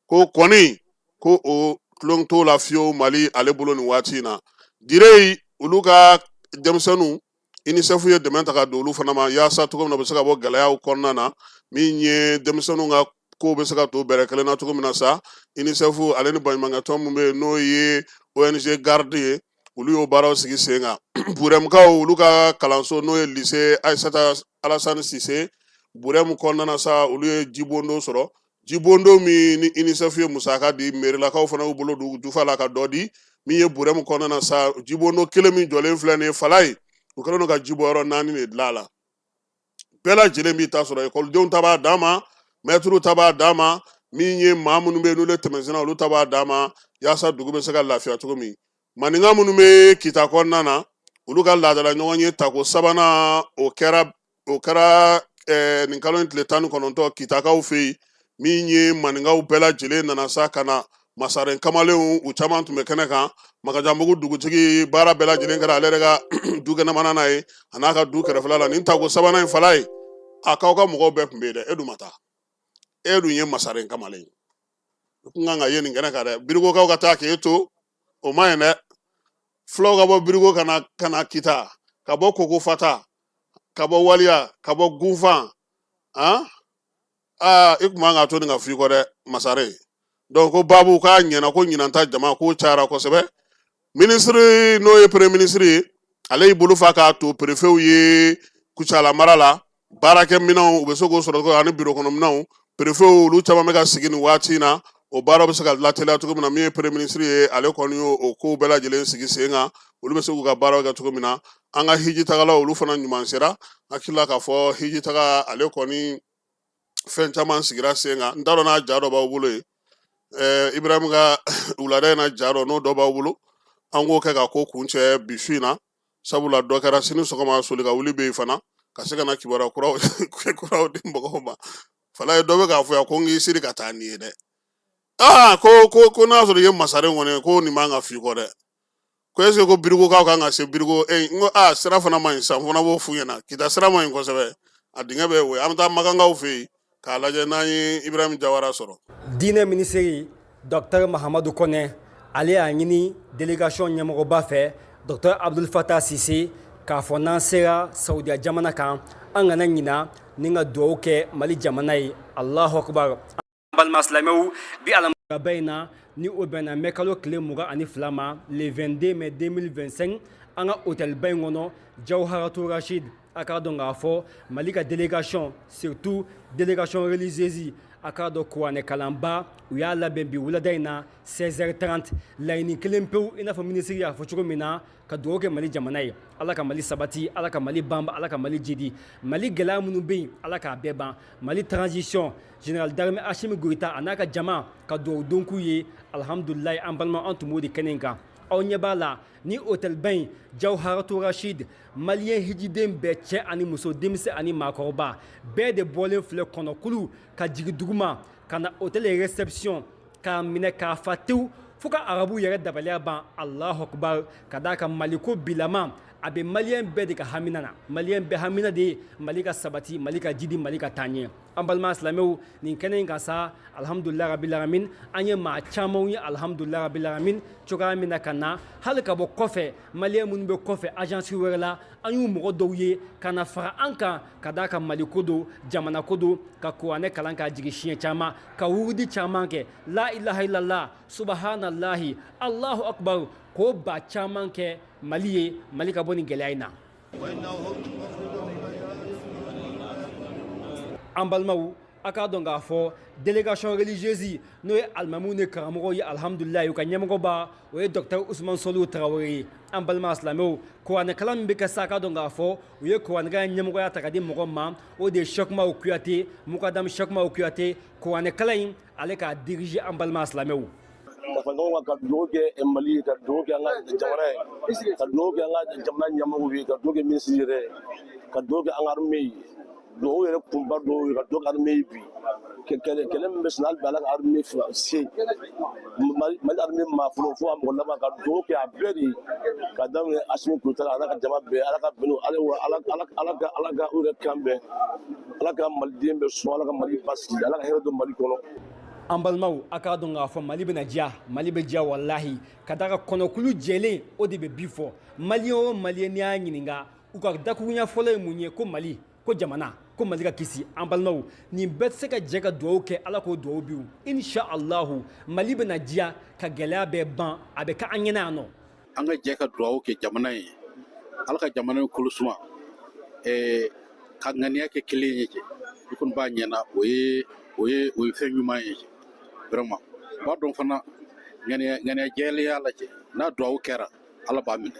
Ko kɔni ko o tulon t'o la fiyewu Mali ale bolo nin waati in na. Dire olu ka denmisɛnninw, UNICEF ye dɛmɛ ta ka don olu fana ma, yaasa cogo min na u bɛ se ka bɔ gɛlɛyaw kɔnɔna na. Min ye denmisɛnninw ka kow bɛ se ka to bɛrɛ kelen na cogo min na sa, UNICEF ale ni baɲumankɛtɔn min bɛ yen n'o ye ONG Garde ye, olu y'o baaraw sigi sen kan. Burɛmukaw olu ka kalanso, n'o ye lycée Ayisata Alasani Sise Burɛmu kɔnɔna na sa, olu ye jibondo sɔrɔ, jibondo min ni UNICEF ye musaka di, merilakaw fana y'u bolo don jufa la ka dɔ di. Min ye Burɛmu kɔnɔna na sa, jibondo kelen min jɔlen filɛ nin ye, Falaye, u kɛlen don ka jibɔyɔrɔ 4 de dilan a la. Bɛɛ lajɛlen b'i ta sɔrɔ, ekɔlidenw ta b'a dan ma, mɛtiriw ta b'a dan ma, min ye maa minnu bɛ yen n'olu ye tɛmɛsenna, olu ta b'a dan ma, yaasa dugu bɛ se ka lafiya cogo min. Maninka minnu bɛ Kita kɔnɔna na, olu ka laadala ɲɔgɔn ye tako sabanan, o kɛra nin kalo in tile 19 Kitakaw fɛ yen. Min ye maninkaw bɛɛ lajɛlen nana sa ka na, masaren kamalenw u caman tun bɛ kɛnɛ kan. Makajanbugu dugutigi, baara bɛɛ lajɛlen kɛra ale yɛrɛ ka du kɛnɛmana na ye, a n'a ka du kɛrɛfɛla la. Nin tako sabanan in, Falaye, a k'aw ka mɔgɔw bɛɛ tun bɛ yen dɛ, e dun ma taa, e dun ye masaren kamalen ye, i kun kan ka ye nin kɛnɛ kan dɛ. Birigokaw ka taa k'e to, o ma ɲi dɛ. Fulaw ka bɔ Birigo ka na Kita, ka bɔ Kokofata, ka bɔ Waliya, ka bɔ Gunfan, han, aa, i kun man ka to nin ka f'i kɔ dɛ, masare. Donc ko baabu k'a ɲɛna, ko ɲinan ta jama k'o cayara kosɛbɛ. Minisiri, n'o ye premier ministre ye, ale y'i bolo fa k'a to perefew ye Kucala mara la, baarakɛminɛnw u bɛ se k'o sɔrɔ cogo ani biro kɔnɔ minɛnw. Perefew olu caman bɛ ka sigi nin waati in na, o baara bɛ se ka lateliya cogo min na. Min ye premier ministre ye, ale kɔni y'o o kow bɛɛ lajɛlen sigi sen kan, olu bɛ se k'u ka baaraw kɛ cogo min na. An ka hiji tagalaw, olu fana ɲuman sera. Hakili la k'a fɔ hiji taga ale kɔni fɛn caman sigira sen kan. N t'a dɔn n'a ja dɔ b'aw bolo yen, Ibrahim ka wulada in na ja dɔ, n'o dɔ b'aw bolo, an k'o kɛ ka ko kuncɛ bi su in na, sabula dɔ kɛra sini sɔgɔma soli ka wuli bɛ yen fana ka se ka na kibaruya kuraw kuraw di mɔgɔw ma. Falaye, dɔ bɛ k'a fɔ yan ko n k'i siri ka taa nin ye dɛ. Aa, ko ko ko n'a sɔrɔ i ye masaren kɔni ye, ko nin man ka f'i kɔ dɛ. Ko est-ce que ko Birigokaw kan ka se Birigo? N ko aa, sira fana man ɲi sisan, fana b'o f'u ɲɛna, Kita sira man ɲi kosɛbɛ, a dingɛ bɛ woyo. An bɛ taa Makankaw fɛ yen k'a lajɛ n'an ye Ibrahim Jawara sɔrɔ. Diinɛ minisiri Dr Mahamadu Kɔnɛ, ale y'a ɲini délégation ɲɛmɔgɔba fɛ, Dr Abdul Fatah Sise, k'a fɔ n'an sera Saudiya jamana kan, an kana ɲina ni ka dugawu kɛ Mali jamana ye. Allahu akbar. Balima silamɛw, bi alamisa in na, ni o bɛnna mɛ kalo tile 22 ma, le 22 mai 2025, an ka hôtelba in kɔnɔ, Jawharatu Rashid, a k'a dɔn k'a fɔ Mali ka délégation, surtout délégation religieuse, a k'a dɔn kuranɛ kalanba u y'a labɛn bi wulada in na 16h30. Laɲini kelen pewu, i n'a fɔ minisiri y'a fɔ cogo min na, ka dugawu kɛ Mali jamana ye. Ala ka Mali sabati, Ala ka Mali banba, Ala ka Mali jidi. Mali gɛlɛya minnu bɛ yen, Ala k'a bɛɛ ban. Mali transition, général d'armée Assimi Goïta a n'a ka jama, ka dugawu don k'u ye. Alhamdulilayi, an balima, an tun b'o de kɛnɛ in kan. Aw ɲɛ b'a la ni hôtelba in, Jawharatu Rashid, maliyɛn hijiden bɛɛ, cɛ ani muso, denmisɛn ani maakɔrɔba, bɛɛ de bɔlen filɛ kɔnɔkulu ka jigin duguma ka na hôtel réception k'a minɛ k'a fa tewu, fo ka arabu yɛrɛ dabaliya ban. Allahu akbar. Ka d'a kan Maliko bilama, a bɛ maliyɛn bɛɛ de ka hamina na. Maliyɛn bɛɛ hamina de ye Mali ka sabati, Mali ka jidi, Mali ka taa ɲɛ. An balima silamɛw, nin kɛnɛ in kan sa, alhamdulilayi rabil alamin, an ye maa camanw ye, alhamdulilayi rabil alamin, cogoya min na ka na hali ka bɔ kɔfɛ, maliyɛn minnu bɛ kɔfɛ agence wɛrɛ la, an y'u mɔgɔ dɔw ye ka na fara an kan, ka d'a kan Mali ko don, jamana ko don, ka kuranɛ kalan k'a jigin siɲɛ caman, ka wurudi caman kɛ, la ilaha illallah, subhanallahi, allahu akbar, k'o ba caman kɛ Mali ye, Mali ka bɔ nin gɛlɛya in na. An balimaw, a k'a dɔn k'a fɔ délégation religieuse, n'o ye alimamiw ni karamɔgɔw ye, alhamdulilayi, u ka ɲɛmɔgɔba, o ye docteur Usman Sɔliw Tarawele ye. An balima silamɛw, kuranɛkalan min bɛ kɛ sa, a k'a dɔn k'a fɔ u ye kuranɛkalan ɲɛmɔgɔya ta ka di mɔgɔ ma, o de ye Sɛkumaru Kuyate, mukadamu Sɛkumaru Kuyate. Kuranɛkalan in, ale k'a diriger. An balima silamɛw, ka fara ɲɔgɔn kan ka dugawu kɛ Mali ye, ka dugawu kɛ an ka jamana ye, ka dugawu kɛ an ka jamana ɲɛmɔgɔw ye, ka dugawu kɛ minisiri yɛrɛ ye, ka dugawu kɛ an ka armée ye. Dugawu yɛrɛ kunba dɔw ye ka dugawu kɛ armée ye bi. Kɛlɛ min bɛ senna hali bi, Ala ka armée se Mali armée maa fɔlɔ fo a mɔgɔ laban, ka dugawu kɛ a bɛɛ de ye, ka daminɛ Asimi Goyita la, ala ka jama bɛɛ, Ala ka bɛn, Ala ka u yɛrɛ kan bɛn, Ala ka maliden bɛɛ sɔn, Ala ka Mali basigi, Ala ka hɛrɛ don Mali kɔnɔ. An balimaw, a k'a dɔn k'a fɔ Mali bɛna diya, Mali bɛ diya walahi, ka d'a kan kɔnɔkulu jɛlen, o de bɛ bi fɔ. Maliyɛn o maliyɛn, n'i y'a ɲininka, u ka dakurunya fɔlɔ ye mun ye? Ko Mali, ko jamana, ko Mali ka kisi. An balimaw, nin bɛɛ tɛ se ka jɛ ka dugawu kɛ, Ala k'o dugawu bi. Insha allahu, Mali bɛna diya ka gɛlɛya bɛɛ ban, a bɛ kɛ an ɲɛna yan nɔ. An ka jɛ ka dugawu kɛ jamana ye, Ala ka jamana in kolo suma, ka ŋaniya kɛ kelen ye. Cɛ, i kɔni b'a ɲɛna, o ye fɛn ɲuman ye vraiment. N b'a dɔn fana, ŋaniya ŋaniya jɛlenya la, cɛ, n'a dugawu kɛra, Ala b'a minɛ.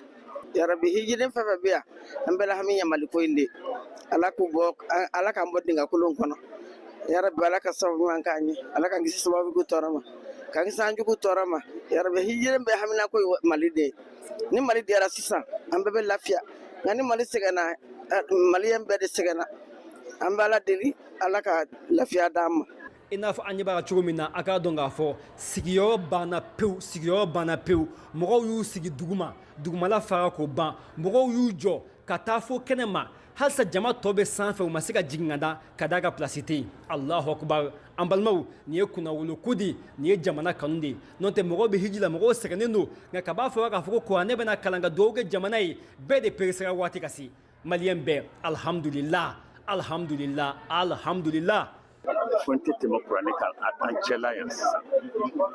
Yarabi, hijiden fɛn fɛn bɛ yan, an bɛɛ la hami ye Mali ko in de. Ala k'u bɔ, Ala k'an bɔ dingɛ kolon kɔnɔ. Yarabi, Ala ka sababu ɲuman k'an ye, Ala k'an kisi sababu jugu tɔɔrɔ ma, k'an kisi an jugu tɔɔrɔ ma. Yarabi, hijiden bɛɛ hamina ko ye Mali de ye. Ni Mali diyara sisan, an bɛɛ bɛ lafiya, nka ni Mali sɛgɛnna, maliyɛn bɛɛ de sɛgɛnna. An bɛ Ala deli, Ala ka lafiya d'an ma. I n'a fɔ an ɲɛ b'a la cogo min na, a k'a dɔn k'a fɔ sigiyɔrɔ banna pewu, sigiyɔrɔ banna pewu. Mɔgɔw y'u sigi duguma, dugumala fara k'o ban, mɔgɔw y'u jɔ ka taa fo kɛnɛ ma. Halisa jama tɔ bɛ sanfɛ, u ma se ka jigin ka da, ka d'a ka place tɛ yen. Allahu akbar. An balimaw, nin ye kunnawolo ko de ye, nin ye jamana kanu de ye. N'o tɛ, mɔgɔw bɛ hiji la, mɔgɔw sɛgɛnnen don, nka ka b'a fɔ k'a fɔ ko kuranɛ bɛna kalan ka dugawu kɛ jamana ye, bɛɛ de peresera waati ka se. Maliyɛn bɛɛ, alhamdulillah, alhamdulillah, alhamdulillah. Fɛn tɛ tɛmɛ kuranɛ kan an cɛla yan sisan.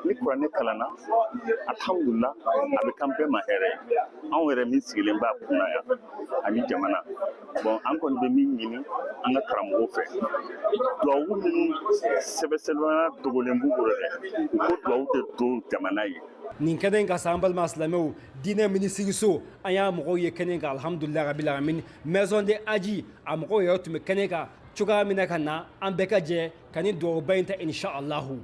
Ni kuranɛ kalanna, alhamdulila, a bɛ k'an bɛɛ ma hɛrɛ ye, anw yɛrɛ min sigilen b'a kunna yan ani jamana. Bon, an kɔni bɛ min ɲini an ka karamɔgɔw fɛ, duwawu minnu sɛbɛsɛbɛnna dogolen b'u bolo dɛ, u ko duwawu de don jamana ye. Nin kɛnɛ in ka sa, an balima silamɛw, diinɛ minisiriso, an y'a mɔgɔw ye kɛnɛ kan, alhamdulilayi rabil alamin. Maison de hadji, a mɔgɔw yɛrɛ tun bɛ kɛnɛ kan cogoya min na ka na, an bɛɛ ka jɛ ka nin duwawuba in ta, insha allahu.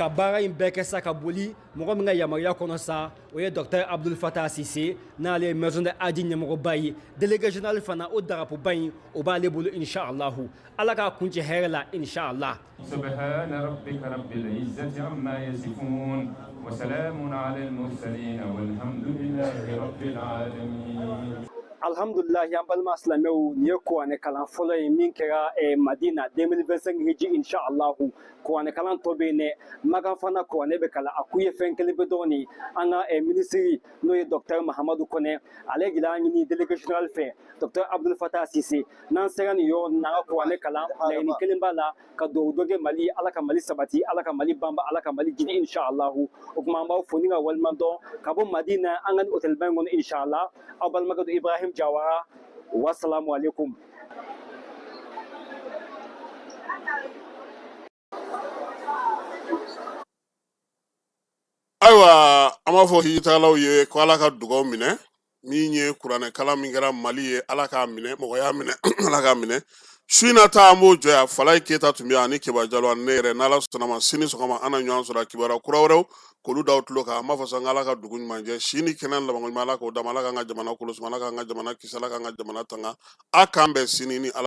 Ka baara in bɛɛ kɛ sa ka boli mɔgɔ min ka yamaruya kɔnɔ sa, o ye docteur Abdul Fatah Sise, n'ale ye maison de Hadji ɲɛmɔgɔba ye. Délégué général fana, o darapoba in, o b'ale bolo, inshallah. Ala k'a kuncɛ hɛrɛ la, inshallah. سبحان ربك رب العزة عما يصفون وسلام على المرسلين والحمد لله رب العالمين. Alhamdulilahi, an balima silamɛw, nin ye kuranɛ kalan fɔlɔ ye min kɛra Madina 2025 hiji, inshallah. Kuranɛ kalan tɔ bɛ yen dɛ. Makan fana kuranɛ bɛ kalan. A kun ye fɛn kelen bɛ dɔɔni, an ka minisiri, n'o ye docteur Mahamadu Kɔnɛ, ale gila ɲini délégué général fɛ, docteur Abdul Fatah Sise, n'an sera nin yɔrɔ n'an ka kuranɛ kalan, laɲini kelen b'a la, ka dugawu dɔ kɛ Mali, Ala ka Mali sabati, Ala ka Mali banba, Ala ka Mali jidi, inshallah. O tuma an b'aw fo ni ka waleɲuman dɔn ka bɔ Madina, an ka nin hôtel ba in kɔnɔ, inshallah. Aw balimakɛ don, Ibrahim Jawara. Wasalamu alaikum. Ayiwa, an b'a fɔ hijitalaw ye ko Ala ka dugaw minɛ. Min ye kuranɛ kalan min kɛra Mali ye, Ala k'a minɛ, mɔgɔ y'a minɛ, Ala k'a minɛ. Su in na ta, an b'o jɔ yan. Falayi Keyita tun bɛ yan ani Keba Jalo ani ne yɛrɛ. N'Ala sɔnna ma, sini sɔgɔma an na ɲɔgɔn sɔrɔ a kibaruya kura wɛrɛw k'olu d'aw tulo kan. An b'a fɔ sa, Ala ka dugu ɲuman jɛ, si ni kɛnɛ labanko ɲuman, Ala k'o d'an ma. Ala k'an ka jamana kolo suma, Ala k'an ka jamana kisi, Ala k'an ka jamana tanga. A k'an bɛn sini ni Ala.